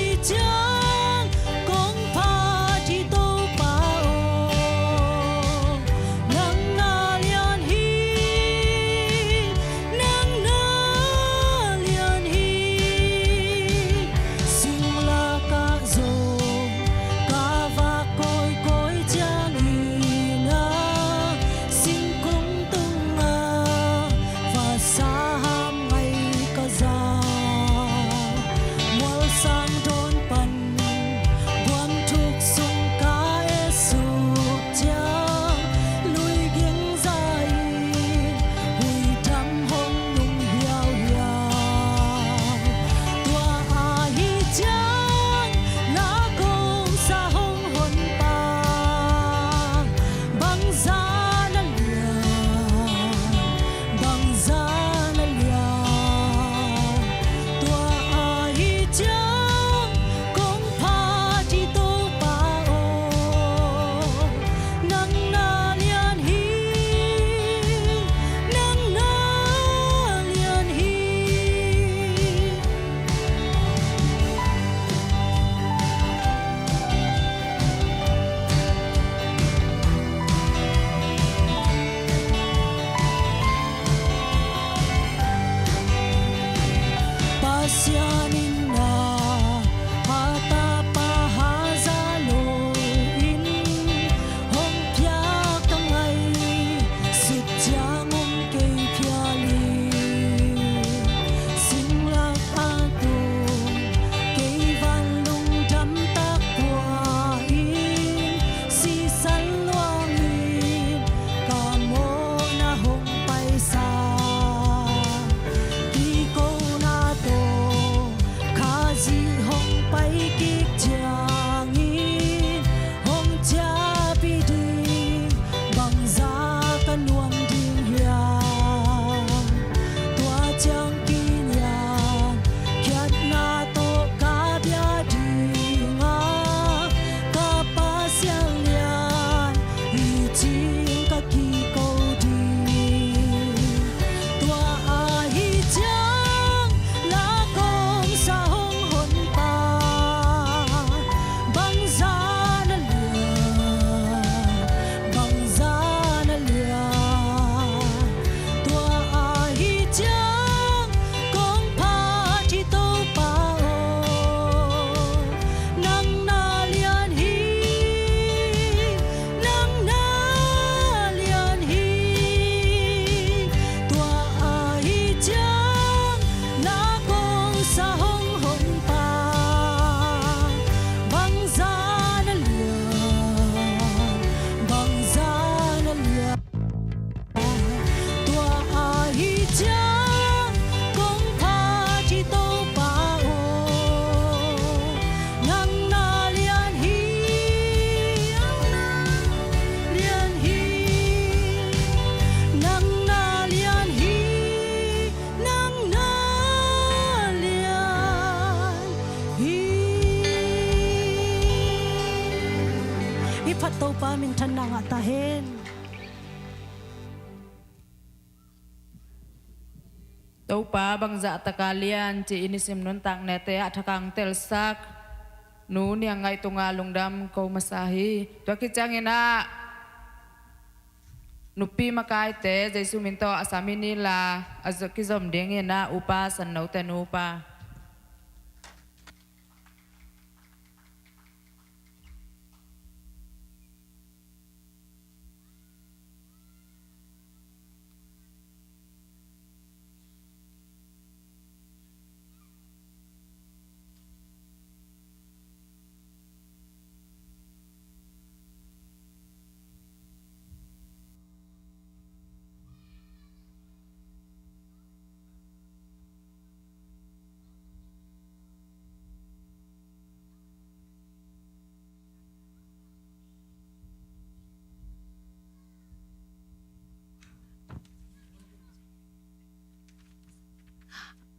Topa minthanna ngah ta hen. Topa bangzah taka lian ci-in i sim nuntak nete ah thakang telsak Nu Niang Ngaih tunga lungdam ko masa hi. Tua khit ciangin ah nupi makaite Jesu min tawh a sam hi ni la, a zo- kizom dingin ah upa San Note nupa.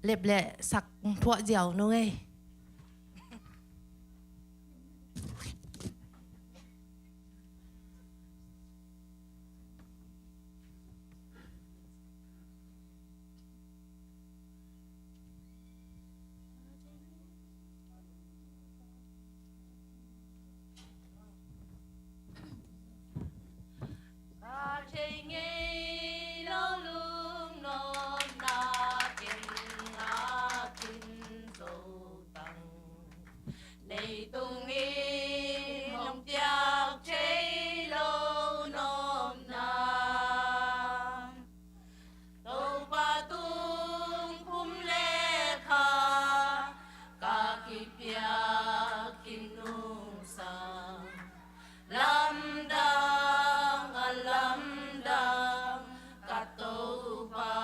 Lep leh sak thuah ziau nung ei. Ka thei ngei lo lungnuamna ken a kin zo tang. Leitung in hong piak thei lo nuamna. Topa tung khum le kha ka kipiak khin nung sang. Lamdang a lamdang ka Topa.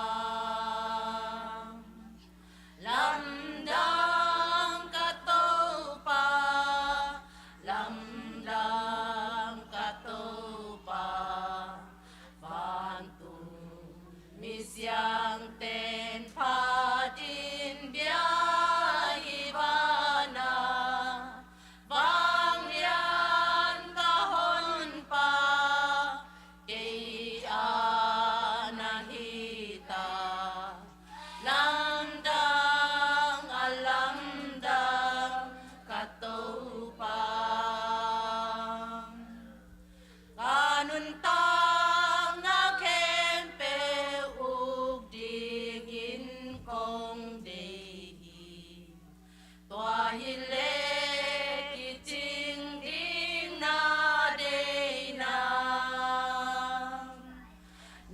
Lamdang ka Topa, lamdang ka Topa. Vantung mi siangten phatin bia hi vana. Vanglian ka Honpa, kei a na hi ta. Lamdang a lamdang ka Topa. Ka nuntakna khempeuh uk dingin kong deih hi. Tua hi leh kicing ding na deihna.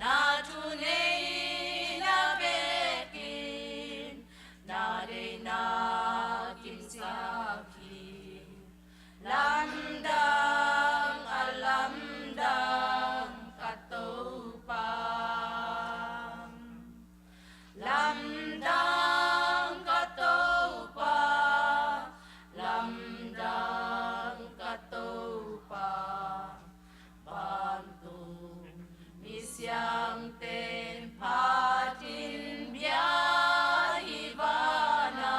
Na thuneihna bekin na deihna kimsak hi. Lamdang a lamdang ka Topa. Lamdang ka Topa, lamdang ka Topa. Vantung mi siangten phatin bia hi vana.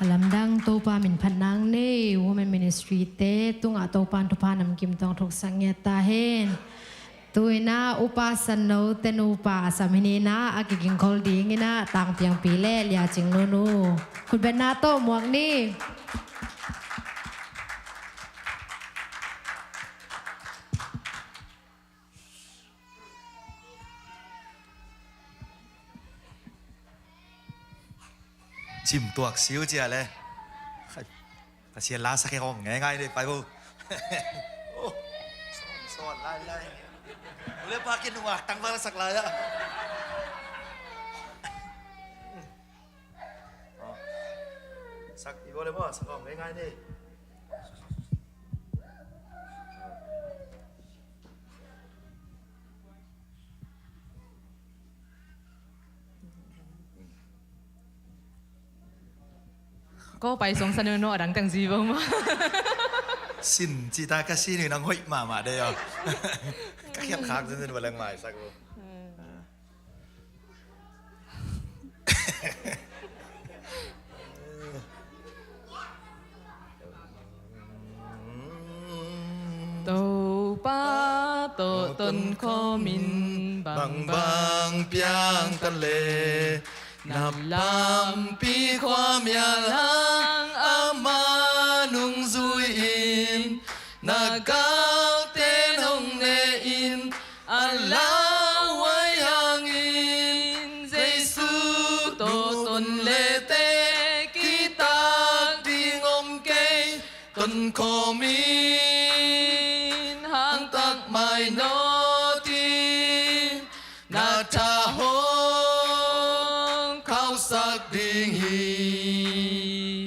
A lamdang Topa min phat nang nei, Women Ministry te tungah Topa in thupha namkim tawng thoksak ngiat ta hen. Tu-in ah Upa Sanno te nupa a sam hi ni in ah, a kigingkhol dingin ah Tang Piang Pi le Lia Cing Nunu khutbetna tawh muak ni. Cim tuak siu cia le. Pasian la sak hi kong ngai ngai dei pai bo. Oh, sawn, sawn lai lai. Ule pa kin nungak tang bang sak lai ah. Oh. Sak i bo le bo, sak kong ngai ngai dei. Ko pai song san no adang tang zi bo ma. Sin ci ta ka sin nang hoih mahmah dei aw. Ka khiat khak zenzen ba leng maisak bo. Topa tawh tonkhawm in bangbang piang ta le, na lampi khuamial hang amah nungzui in, na galten hong ne in, a lauhuai hangin Jesu tawh ton lete kitak ding om kei. Tonkhawm in hangtak mai nawt in, na tha hong khauhsak ding hi.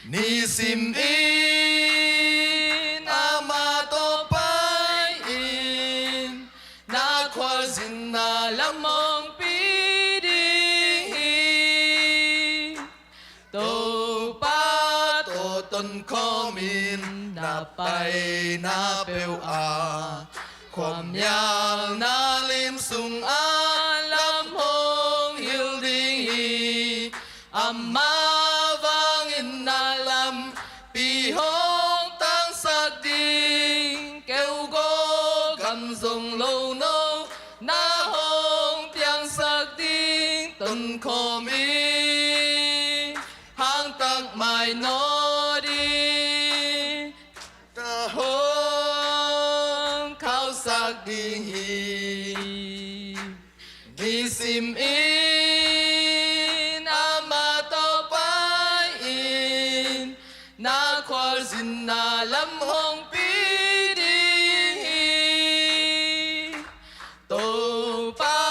Nisim in amah tawh pai in, na khualzinna lam hong pi ding hi. Topa tawh tonkhawm in, na paina peuh ah khuamial na lim sungah lam hong hilh ding hi. Amah vangin na lampi hong tangsak ding, keugaw gam zong lo no na hong piangsak ding. Tonkhawm in hangtak mai nawt in, na tha hong khauhsak ding hi. Nisim in amah tawh pai in, na khualzinna lam hong pi ding hi. Topa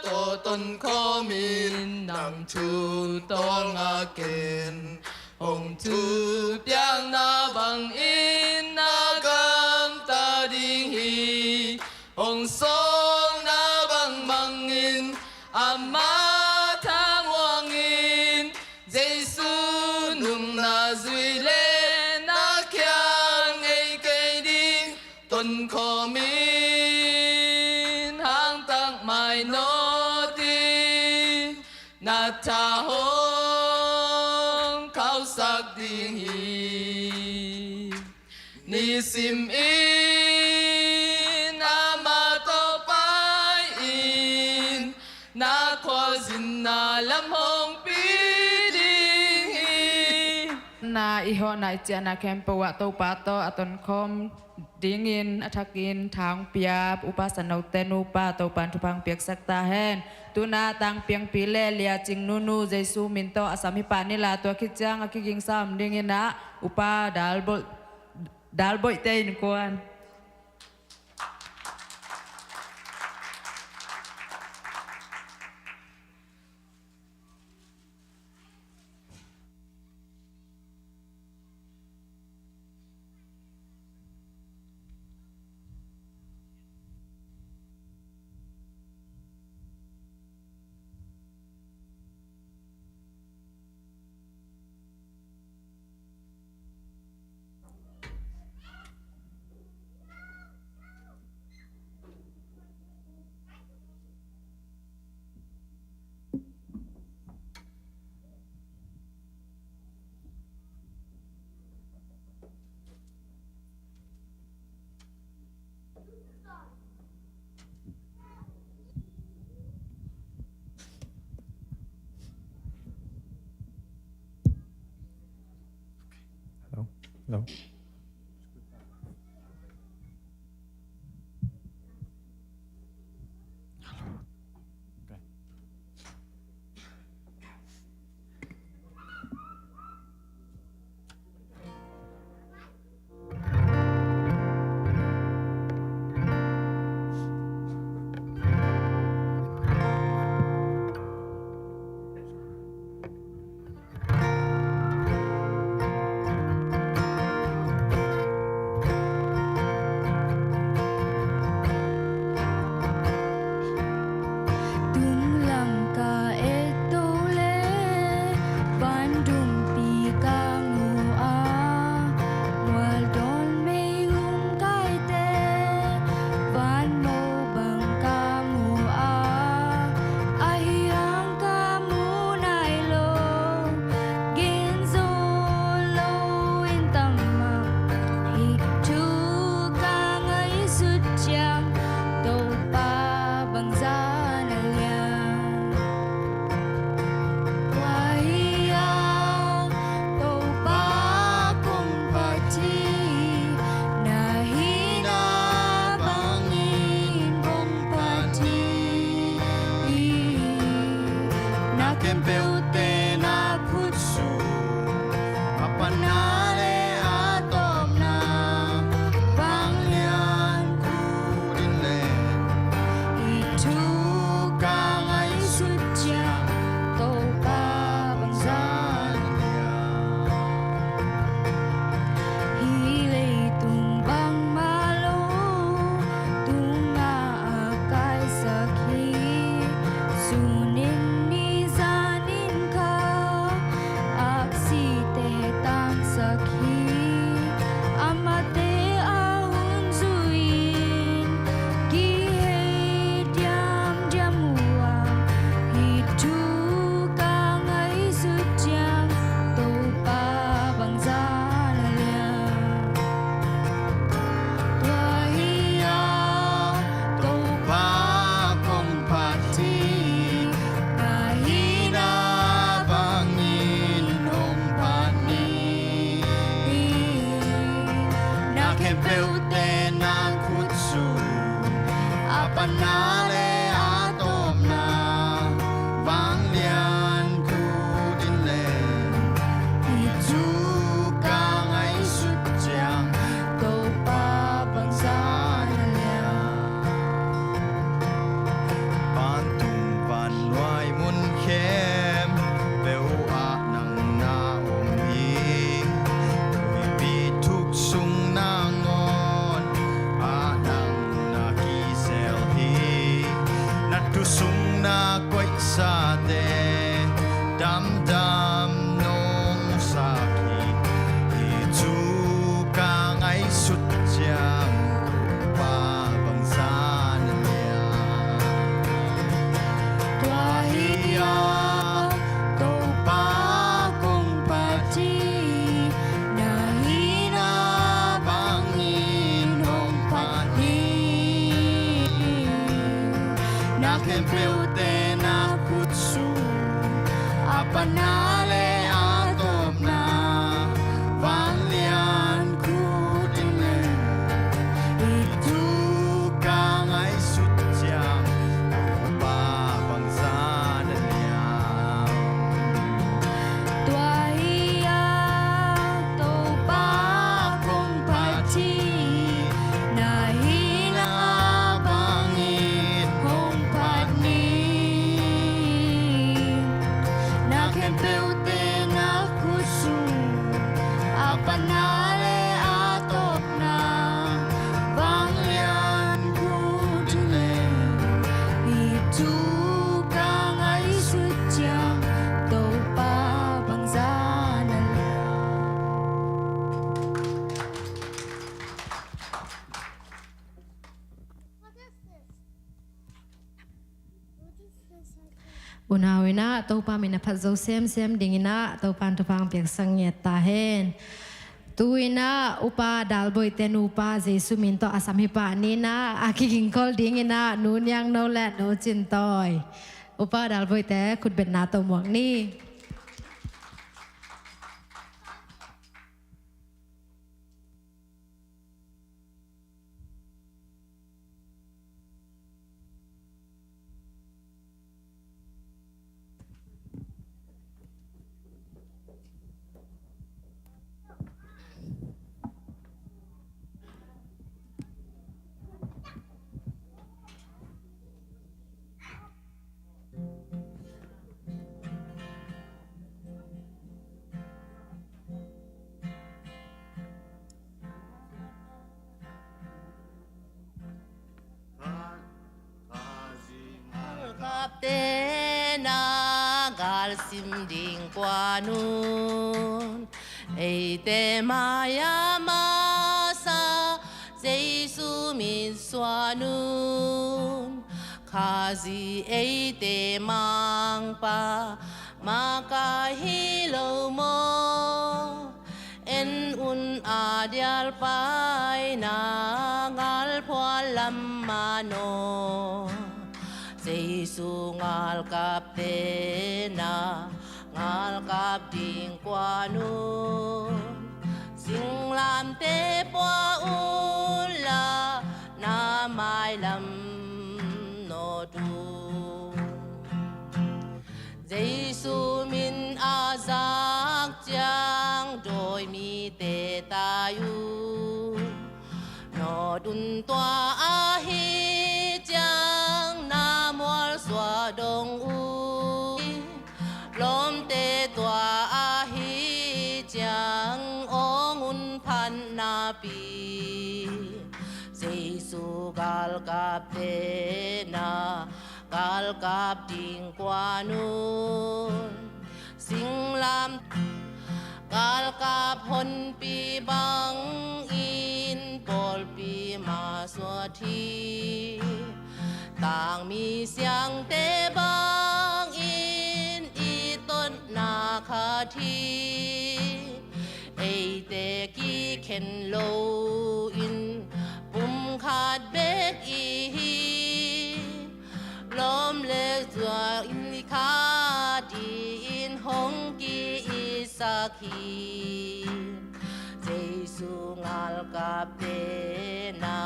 tawh tonkhawm in, nang thu tawlnga ken, hong thupiakna bangin na gamta ding hi. Hong sawlna bang bangin amah thanghuang in, Jesu nunna zui le na khial ngei kei ding. Tonkhawm in hangtak mai nawt in, na tha hong khauhsak ding hi. Nisim in amah tawh pai in, na khualzinna lam hong pi ding hi. Na i hawhna i ciahna khempeuh ah Topa tawh a tonkhawm dingin a thakin tha hong pia Upa Sanno te nupa Topa in thupha hong piaksak ta hen. Tu-in ah Tang Piang Pi le Lia Cing Nunu Jesu min tawh a sam hi pah ni la, tua khit ciang a kigingsa om dingin ah Upa Dal Boih, Dal Boih te in kuan. Hello. Tung lam ka et to le, van dumpi ka mu a, mual dawn mei hum kaite, van mo bang ka mu a, ahi hang ka mu nai lo. Gen zo lo in tam mah hi. Thu ka ngaihsut ciang Topa bangzah na lian. Tua hi a Topa kong phat hi. Na hihna bangin kong phat hi. Na khempeuhte na khut sung, a panna le a tawpna, vanglian khut in leng. Hih thu ka ngaihsut ciang Topa bangzah na lian. Hih leitung bangmah lo tungah a kaisak hi. Sun in ni, zan in kha, aksite tangsak hi. Amaute a hun zui-in kihei diamdiam uh a, hih thu ka ngaihsut ciang Topa bangzah na lian. Tua hi a Topa kong phat hi. Na hihna bangin hong phat ni. Na khempeuhte na khut sung, a panna le a tawpna, vanglian khut in leng. Hih thu ka ngaihsut ciang Topa bangzah na lian. Vantung vannuai mun khempeuh ah nang na om hi. Tuipi thuk sung nangawn ah nang na kisel hi. Na thu sung na koihsate damdam nong sak hi. Hih thu ka ngaihsut ciang Topa bangzah na lian. Tua hi a Topa kong phat hi. Na hihna bangin hong phat hi. Na khempeuhte na khut sung, a panna le a tawpna, vanglian khut in leng. Hih thu ka ngaihsut ciang Topa bangzah na lian. Tua hi a Topa kong phat hi. Na hihna bangin hong phat ni. Na khempeuhte na khut sung, a panna le a tawpna, vanglian khut in leng. Hih thu ka ngaihsut ciang Topa bangzah na lian. Unau in ah Topa min a phat zo semsem dingin ah Topa'n thupha piaksak ngiat ta hen. Tu-in ah Upa Dalboite nupa Jesu min tawh a sam hi pah ni in ah a kigingkol dingin ah Nu Niang No le Nu Cin Tawi. Upa Dalboite khutbetna tawh muak ni. sim ding kuan un. Eite mai-ah masa Jesu mitsuan un. Khazih eite mangpa makaih hi lo maw? En un, a dial paina ngalphual lam mah naw. Jesu ngalkapte na ngalkap ding kuan un. Singlamte pua unla, na mailam nawt un. Jesu min a zak ciang dawi mite tai un. Nawt un, tua ahi ciang na mualsuah dong un. Lawmte, tua ahi ciang awng un phatnapi. Jesu galkapte na galkap ding kuan un. Singlam galkap honpi bangin pawlpi mah suat hi. Tangmi siangte bangin i totna khat hi. Eite kikhen loin pumkhat bek i hi. Lawm le zuak in khat in hong ki-itsak hi. Jesu ngalkapte na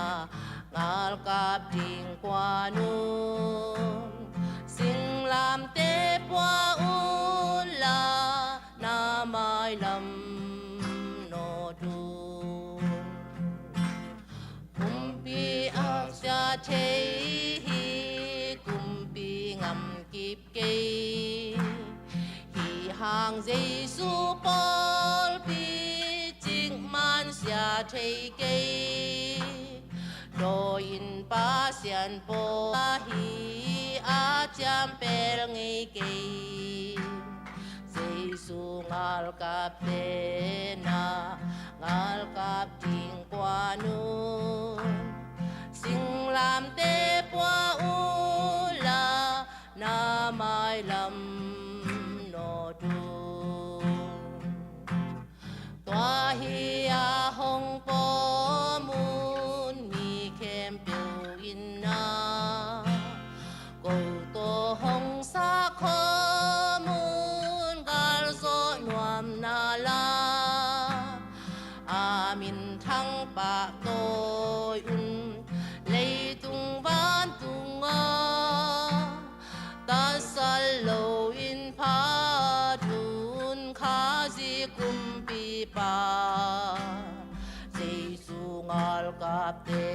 ngalkap ding kuan un. Singlamte pua unla, na mailam nawt un. Kumpi aksia thei hi, kumpi ngam kip kei. Hih hang Jesu pawlpi cikmah sia thei kei. Dawi in Pasian pawl ahi a ciampel ngei kei. Jesu ngalkapte na ngalkap ding kuan un. Singlamte pua unla, na mailam nawt un. Tua hi a hong pawm un, mi khempeuh in na ko tawh hong sak khawm un, galzawh nuam na la. A minthang pahtawi un, leitung vantung ah tatsat loin phat un, Khazih kumpipa. Jesu ngalkapte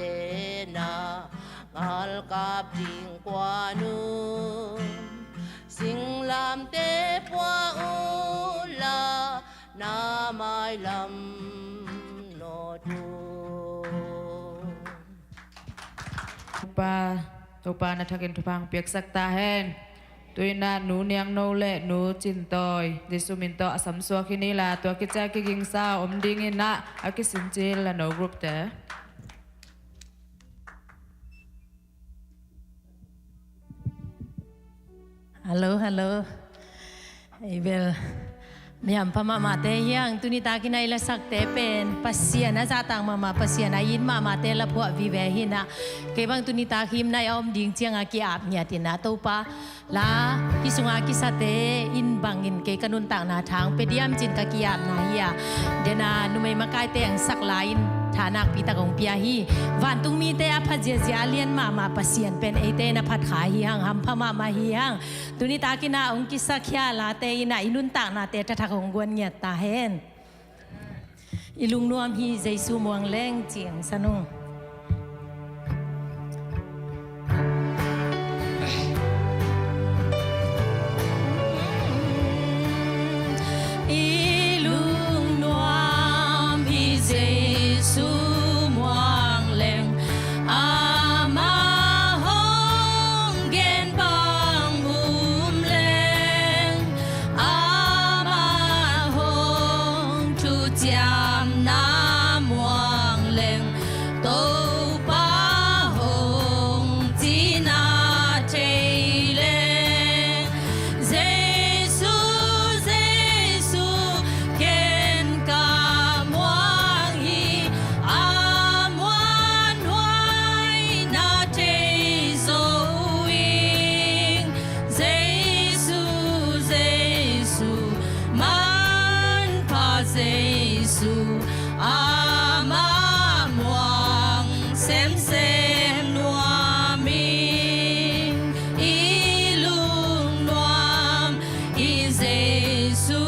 na ngalkap ding kuan un. Singlamte pua unla, na mailam nawt un. Topa, Topa na thakin thupha hong piaksak ta hen. Tu-in ah Nu Niang No le Nu Cin Tawi, Jesu min tawh a samsuak hi ni la, tua kici a kigingsa om dingin ah a kisincil a no group te. Hallo, hallo. Ei bel mi hampha mahmahte hi hang, tuni takin a i lasakte pen Pasian a zahtak mahmah, Pasian a it mahmahte la phuah vive hi in ah. Kei bang tuni tak himna a om ding ciang a ki-ap ngiat in ah, Topa, la hih sungah kisate in bangin kei ka nuntakna tha hong pia diam ci-in ka ki-apna hi a. Dena numei makaite hong sak la in tha nakpi tak hong pia hi. Vantung mite a pha ziahziah a lian mahmah Pasian pen eite in a phat kha hi hang, hampha mahmah hi hang. Tuni takin ah hong kisakkhia late in ah i nuntaknate thathak hong guan ngiat ta hen. I lungnuam hi Jesu muang leng, ci-in hong san ung. I lungnuam hi Jesu muang leng, amah hong gen bang um leng, a siamna muang leng, Topa hong cihna thei leng, Jesu, Jesu, ken ka muang hi, a muanhuai na thei zo ing. Jesu, Jesu, manpha Jesu, amah muang semsem nuam ing. I lungnuam i Jesu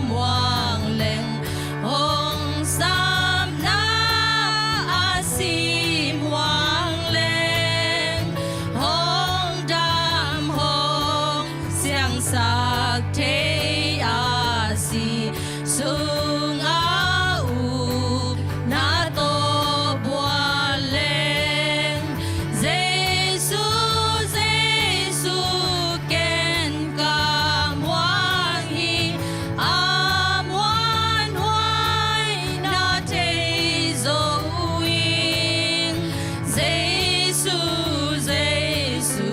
muang leng, hong sapna a si muang leng, hong dam hong siangsak thei a si sungah upna tawh bual leng, Jesu, Jesu, ken ka muang hi, a muanhuai na thei zo ing. Jesu, Jesu,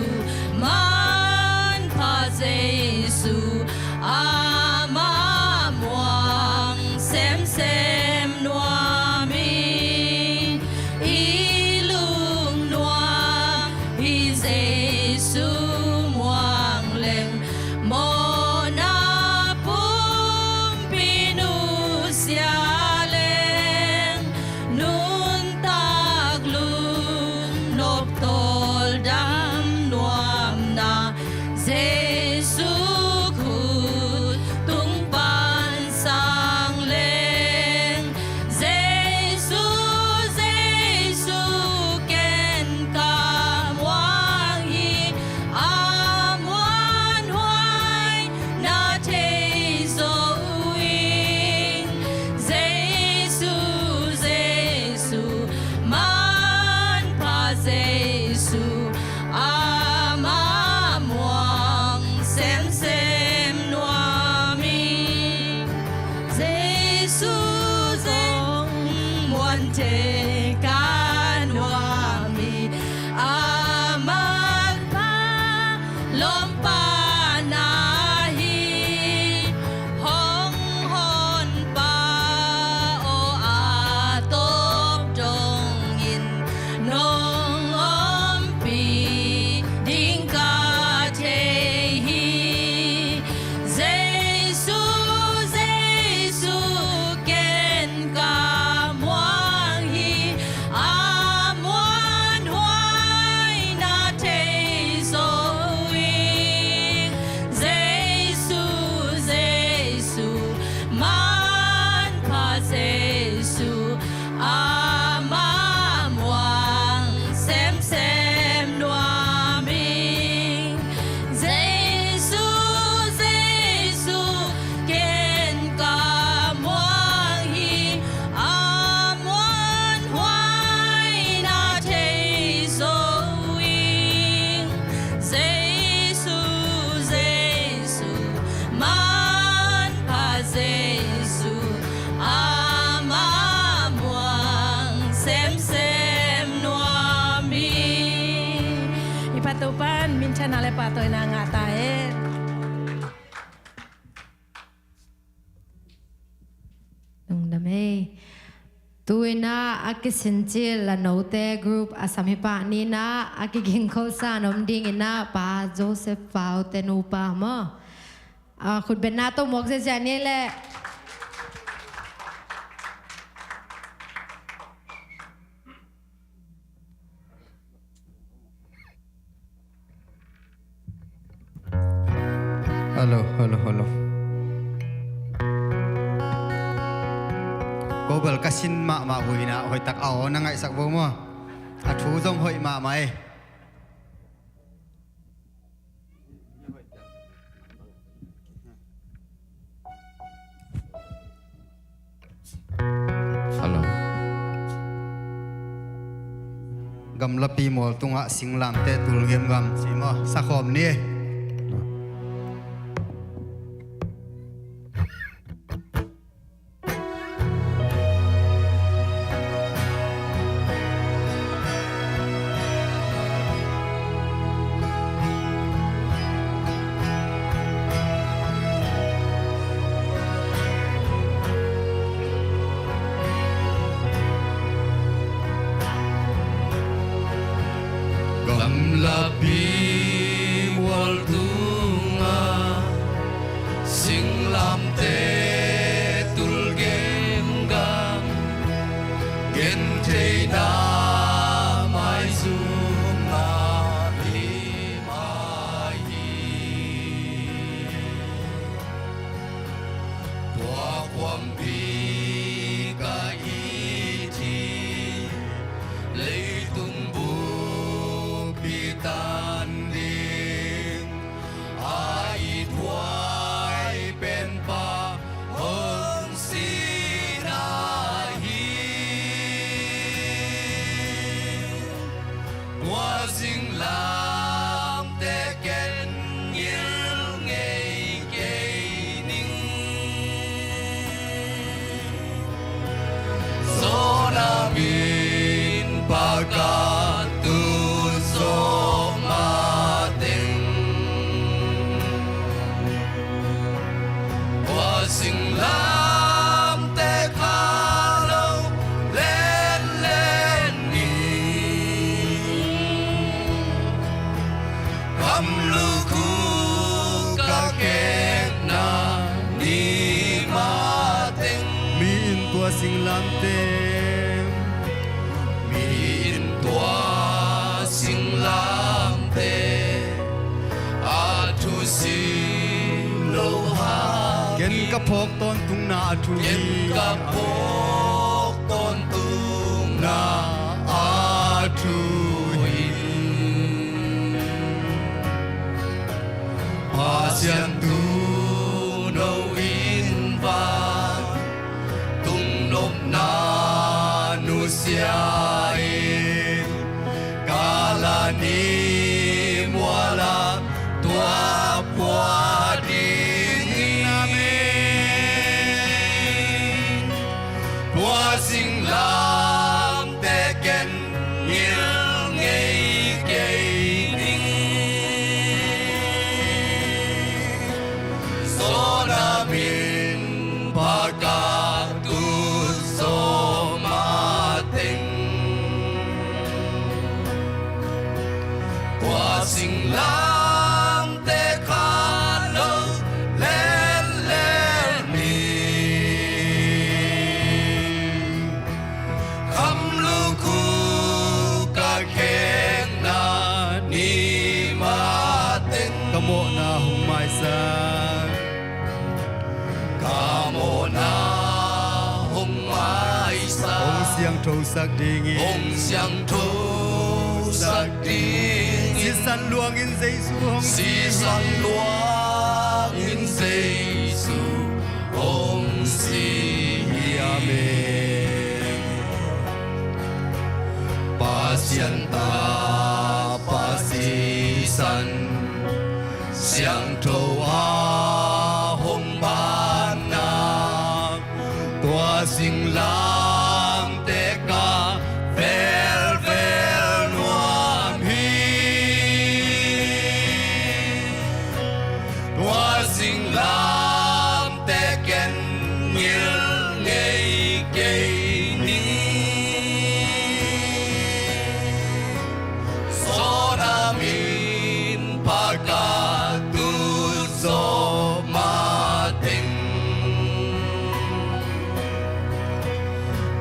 manpha Jesu, amah muang semsem nuam ing. I lungnuam i Jesu muang leng, mawhna pumpi nusia leng, nuntak lungnop tawldam nuamna Jesu khut tung pan sang leng, Jesu, Jesu, ken ka muang hi, a muanhuai na thei zo ing. Jesu, Jesu, manpha Jesu, amah muang semsem nuam ing. Jesu zong muan thei ka nuam hi, amah lawmpa na hi, hong honpa aw a tawp dongin nong ompih ding ka thei hi. Jesu, Jesu, ken ka muang hi, a muanhuai na thei zo ing. Jesu, Jesu, manpha Jesu, amah muang semsem nuam ing. Jesu, Jesu, ken ka muang hi, a muanhuai na thei zo ing. Jesu, Jesu, manpha Jesu, amah muang semsem nuam hi. I patu pan minthanna le pahtawina ngah ta hen. Lungdam ei. Tu-in ah a kisincil a note group a sam hi pah ni-in ah a kigingkholsa a om dingin ah Pa Joseph Fau te nupa maw? A, khutbetna tawh muak ziahziah ni leh. Hello, hello, hello. Ko bel ka sin mahmah uh hi-in ah hoihtak a aw na ngaihsak vo maw? A thu zong hoih mahmah ei. Hello. Gamlapi mual tungah singlamteh tul ngemngam ci maw, sakhawm ni. Lapi mual tungah singlamteh tul gemgam, gentheihna maizumna hi mah hi. Tua khuampi ka it hi, leitung buppi tan ding a it huai penpa hong sihna hi. Tua singlamteh ken ngil ngei kei ning. Zawhna min Pakat tu zawh mateng, tua singlamteh kha lo lenlen ni. Khamlukhu ka khekna ni mateng, mi in tua singlamteh, mi in tua singlamteh a thu si lo hang, ken ka phawk tawntungna a thu hi. Ken ka phawk tawntungna a thu hi. Pasian tuuno in van tungnopna nusia in, kala ni muala tua pua ding hi. Amen. Tua singlamteh ken ngil ngei kei ning. Zawhna min Pakat tu zawh mateng, tua singlamteh kha lo lenlen ni. Khamlukhu ka khekna ni mateng, ka mawhna hong maisak, ka mawhna hong maisak, hong siangthosak dingin, hong siangthosak dingin, sisan luangin Jesu hong si, sisan luangin Jesu hong si hi. Amen. Pasian tapa sisan siangtho a hong banna, tua singlamteh ka velvel nuam hi. Tua singlamteh ken ngil ngei kei ning. Zawhna min Pakat tu zawh mateng,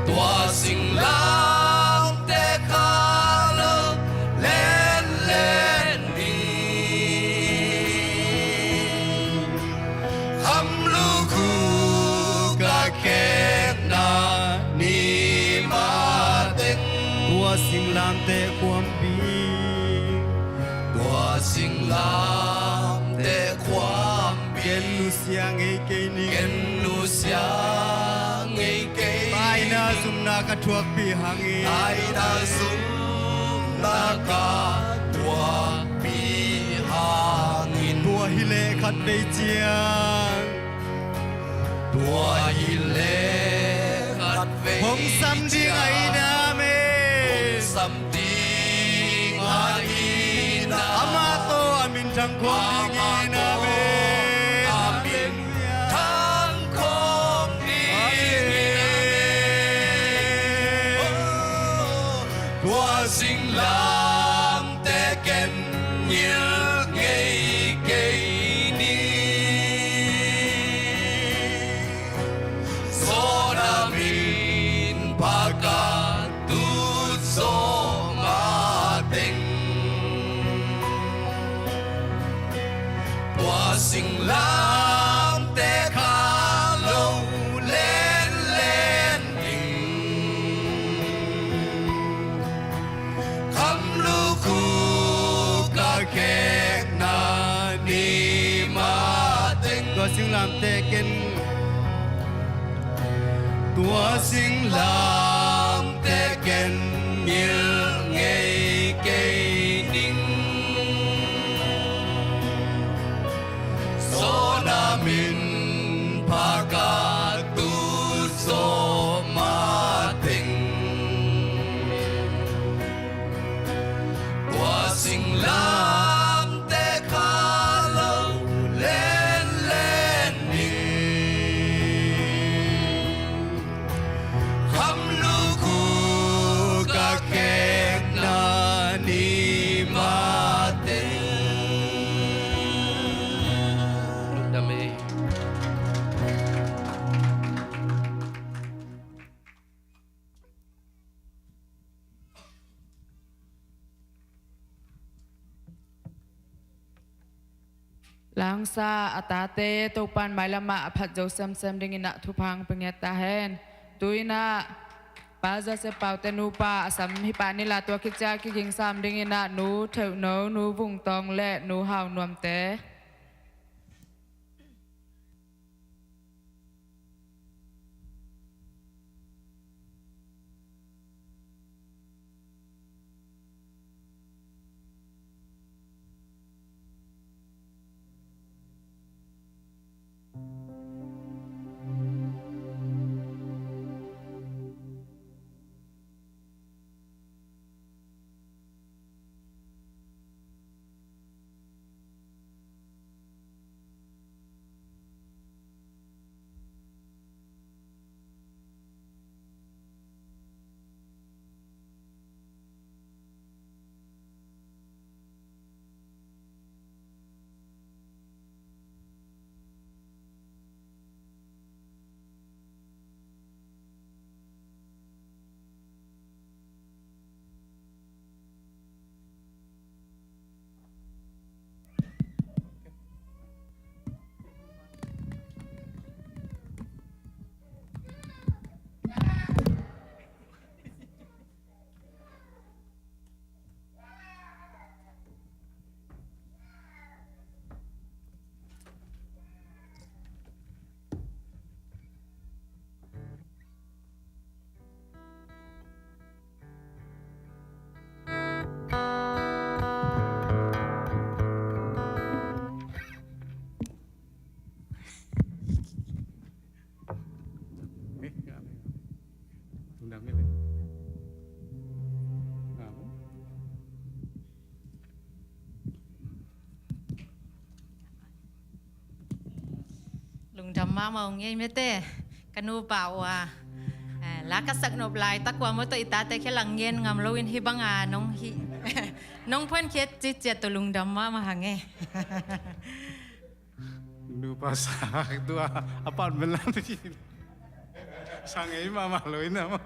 tua singlamteh kha lo lenlen ni. Khamlukhu ka khekna ni mateng, tua singlamteh khuampi, tua singlamteh khuampi, ken nusia ngei kei ning. Ken nusia ngei kei ning. Taina zumna ka thuakpih hangin, taina zumna ka thuakpih hangin, tua hileh khatvei ciang, tua hileh khatvei ciang, hong sam ding ahihna, amen, hong sam ding ahihna, amah tawh a minthang khawm dingin, amah tawh, amen, a minthang khawm dingin, amen. Tua singlamteh ken Singlamteh kha lo lenlen ding, khamluk khuk a khekna ni mateng. Tua singlamteh ken, tua singlamteh ken ngil ngei kei ning. Sona min pha ka tu sawm mateng, tua singlamteh kha lo lenlen ning, khamluk khuk a khekna ni mateng. Lungdam ei. Langsa a tate Topan mailamah a phat zo semsem dingin ah thupha hong pia ngiat ta hen. Tu-in ah Pa Joseph Paute nupa a sam hi pah ni la, tua khit ciang kiging sam dingin ah Nu Theuhno, Nu Vung Tawng le Nu Hau Nuamte. Lungdam mahmah ung ei mete, ka nupa uh a, eh, la ka sak nop laitak uh a maw tawh i tate khia lang ngen ngam loin hih banga nong hih, nong phuankhiat citciat tawh lungdam mahmah hang e. Nupa sak tua a pan men lam hi. Sang ei mahmah loin a maw.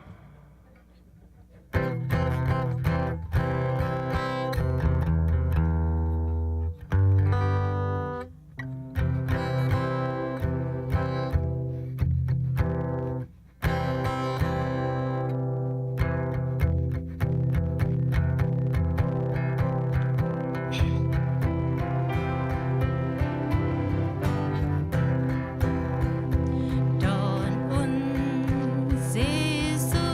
Dawn un Jesu.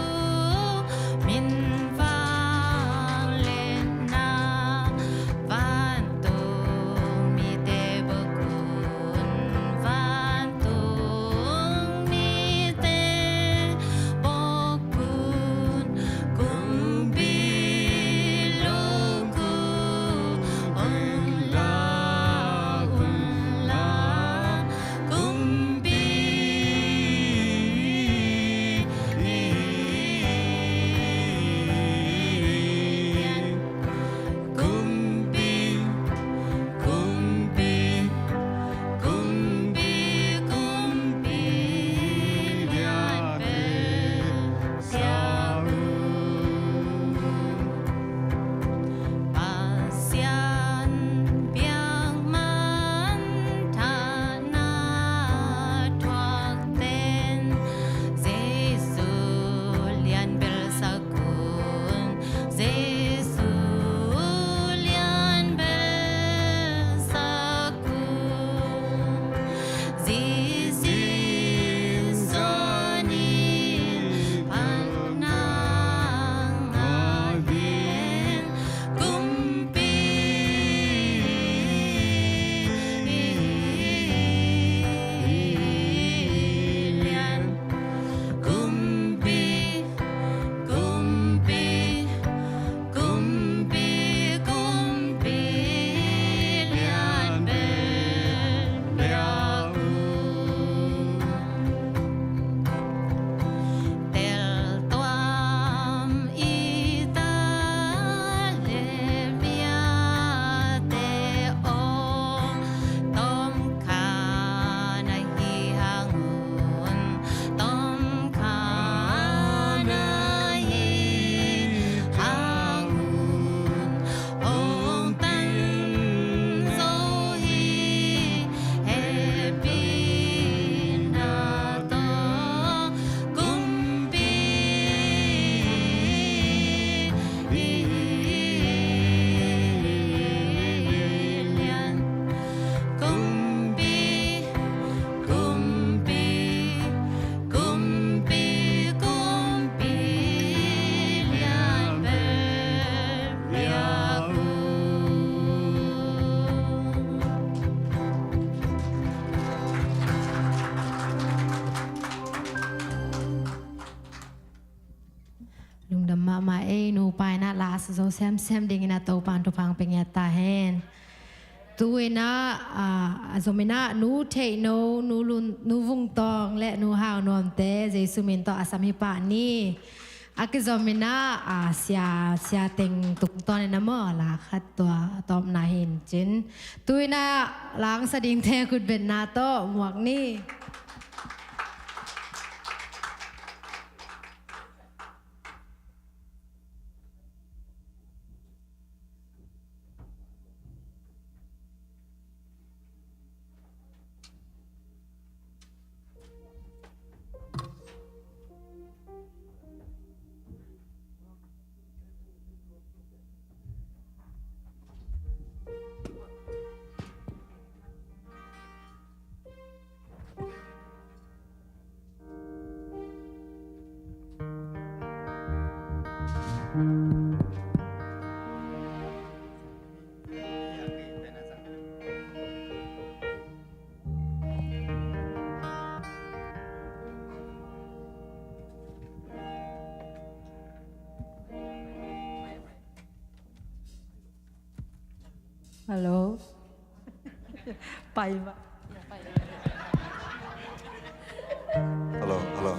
Lungdam mahmah ei, nupa in ah la a sa zo semsem dingin ah Topa'n thupha hong pia ngiat ta hen. Tu-in ah, ah, a zom in ah Nu Theihno, Nu Lun, Nu Vung Tawng le Nu Hau Nuam te Jesu min tawh a sam hi pah ni. A kizom in ah, ah, sia, sia teng tungtawn in ah maw, la khat tua a tawpna hi in cin. Tu-in ah la hong sa dingte khutbetna tawh muak ni. Hello. Pai ba. Hello, hello.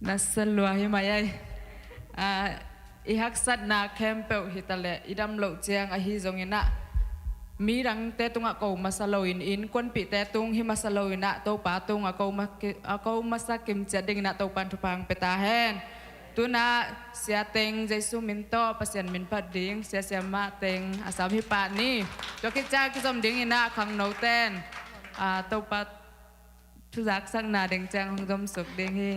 Na sa lua hi mai ai. Ah, i haksatna khempeuh hi ta leh, i dam loh ciang ahi zongin ah, midangte tungah ko masa loin, innkuanpihte tung hi masa loin ah, Topa tung a ko ma-, a ko masa kimciat dingin ah Topa'n thupha hong pia ta hen. Tu-in ah Sia Teng, Jesu min tawh Pasian min phat ding, Sia Siam Mah Teng a sam hi pah ni. Tua khit ciang kizom dingin ah khangnote'n, ah, Topa thu zaksakna ding ciang hong zomsuk ding hi.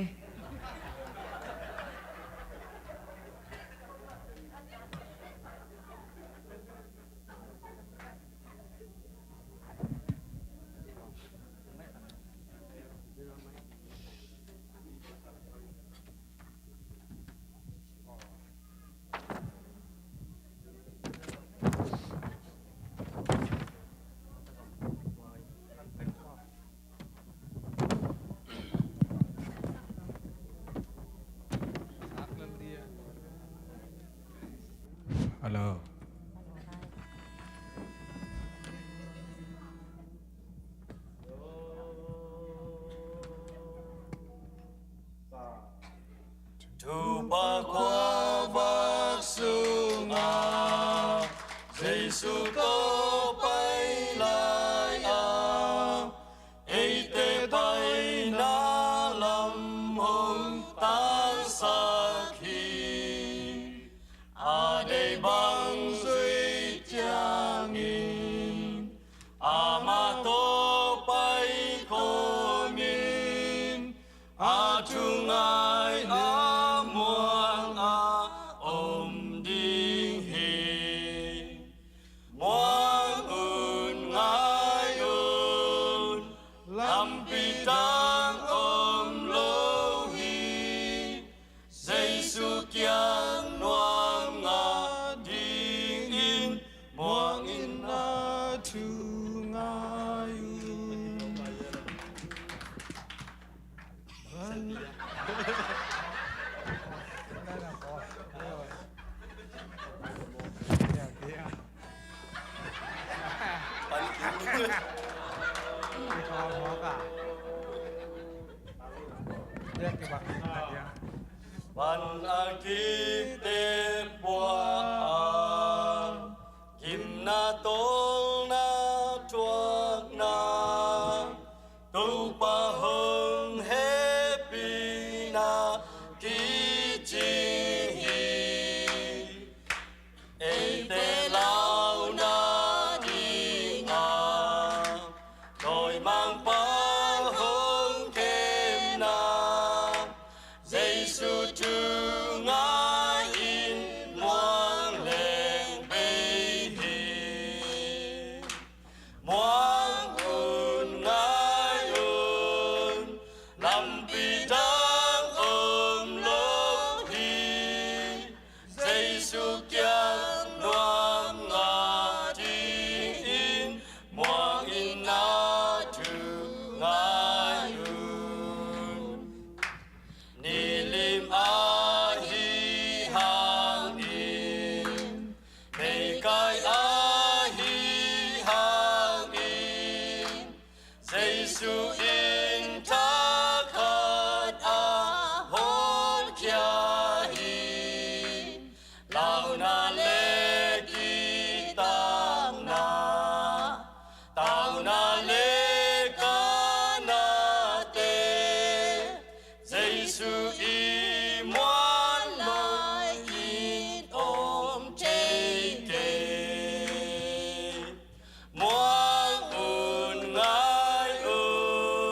Hello. Topa khuavak sungah Jesu tawh pai lai-a, eite paina lam hong tangsak hi. A deih bang zuih ciangin, amah tawh paikhawm in, a thu ngai a muang a om ding hi. Muang un, ngai un, lampi dang om lo hi. Jesu kiang nuam ngah dingin muang in, a thu ngai un. Pan a kipte puah a, gimna tawlna thuakna, Topa hong hehpihna kicing hi. Eite launa dingah dawimangpa hong khemna, Jesu thu ngai in muang leng bei hi. Muang un, ngai un, lampi dang om lo hi. Jesu kiang nuam ngah dingin muang in, a thu ngai un. Nilim ahi hangin, meikai ahi hangin, Jesu in thakhat a hawlkhia hi. Launa le kitaakna, tauna le kaanate, Jesu i muan lai-in om thei kei. Muang un, ngai un,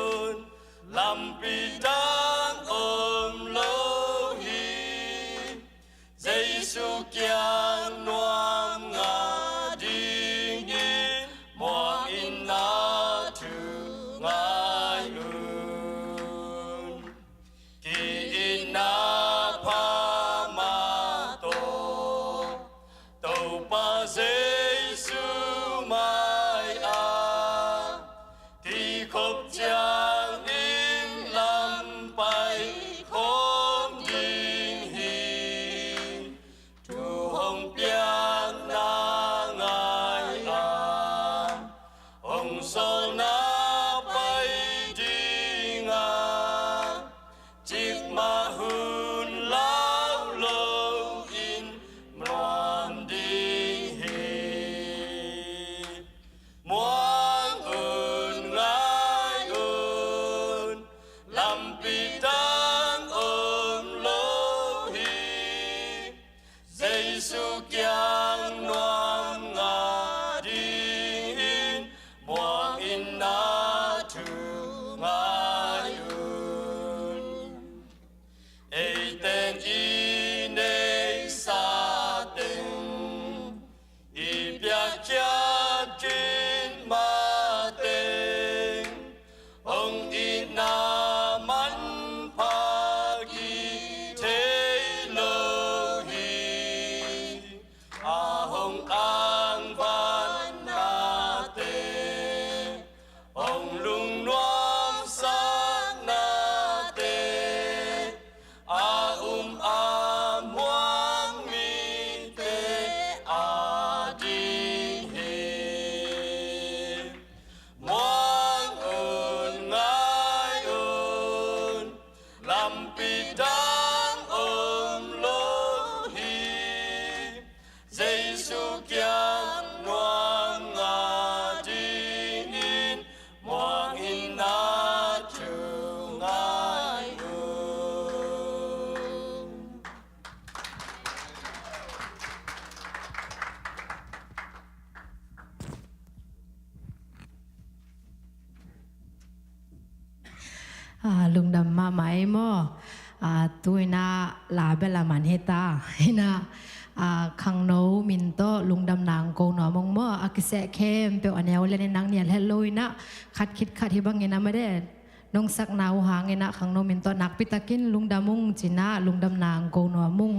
Ah, lungdam mahmah ei maw. Ah, tu inah la bel a man hi ta. Inah, ah, khangno min tawh lungdam nang ko nuam ung maw. A kiseh khempeuh a neu lian in nang nial het lo inah khat khit khat hi bangin a made nong sakna uh hang inah khangno min tawh nakpi takin lungdam ung ci inah lungdam nang ko nuam ung.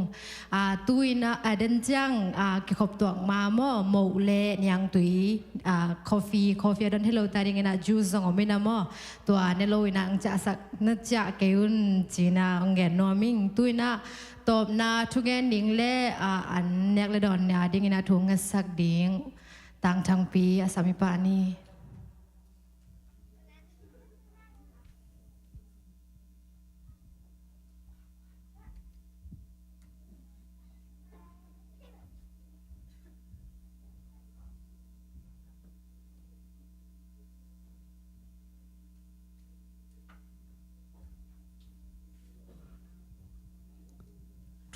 Ah, tu inah a den ciang, ah, kikhop tuak ma maw, moh le niangtui, ah, coffee, coffee a don hi lo ta ding inah juice zong om inah maw. Tua ne lo inah ang ciahsak na ciah kei un ci inah ang gen nuam ing. Tu inah tawpna thugen ding le, ah, an nek le dawn nia ding inah thu ang ngetsak ding Tangthangpi a samipa ni.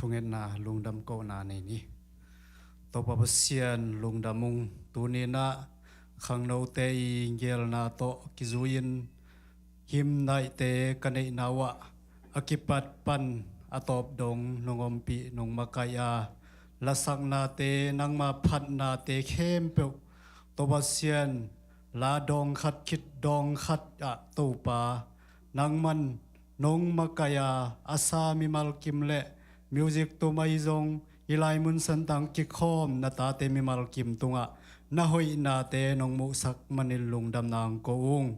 Thungetna lungdam kohna nei ni. Topa Pasian lungdam ung. Tuni inah khangnote i gelna tawh kizui-in hymn night-te ka neihna uh ah a kipat pan a tawp dong nong ompih nong makaih a, lasaknate nangma phatnate khempeuh Topa Pasian la dawng khat khit dawng khat ah Topa nangman nong makaih a, a sa mimal kim le music tum ahi zong hih lai mun santang kikhawm na tate mimal kim tungah na hoihnate nong muhsak manin lungdam nang ko ung.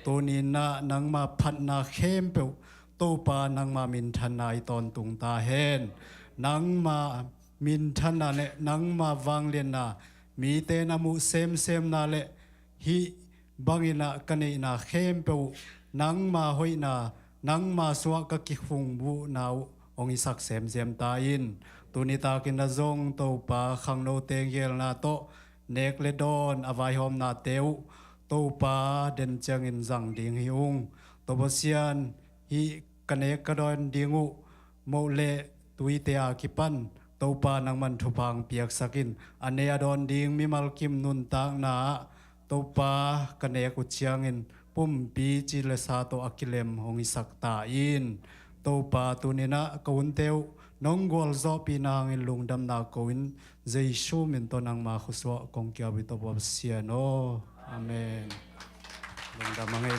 Tuni inah nangma phatna khempeuh Topa nangma minthanna i tawntung ta hen. Nangma minthanna le nangma vanglianna mite na muh semsemna le hih bang inah ka neihna khempeuh nangma hoihna nangma sungah ka kikhungbuhna uh hong hisak semsem ta in. Tuni takin a zong Topa khangnote gelna tawh nek le dawn a vaihawmnate uh Topa den ciangin zang ding hi ung. Topa Pasian hih ka nek ka dawn ding uh moh le tuite a kipan Topa nangman thupha ang piaksak in a ne a dawn ding mimal kim nuntakna ah Topa ka nek uh ciangin pumpi ci le sa tawh a kilem hong hisak ta in. Topa tuni inah ka hunte uh nong gualzawhpihna hangin lungdamna ko in Jesu min tawh nangma khusuah kong kiau hi Topa Pasian aw. Amen. Lungdam ang e.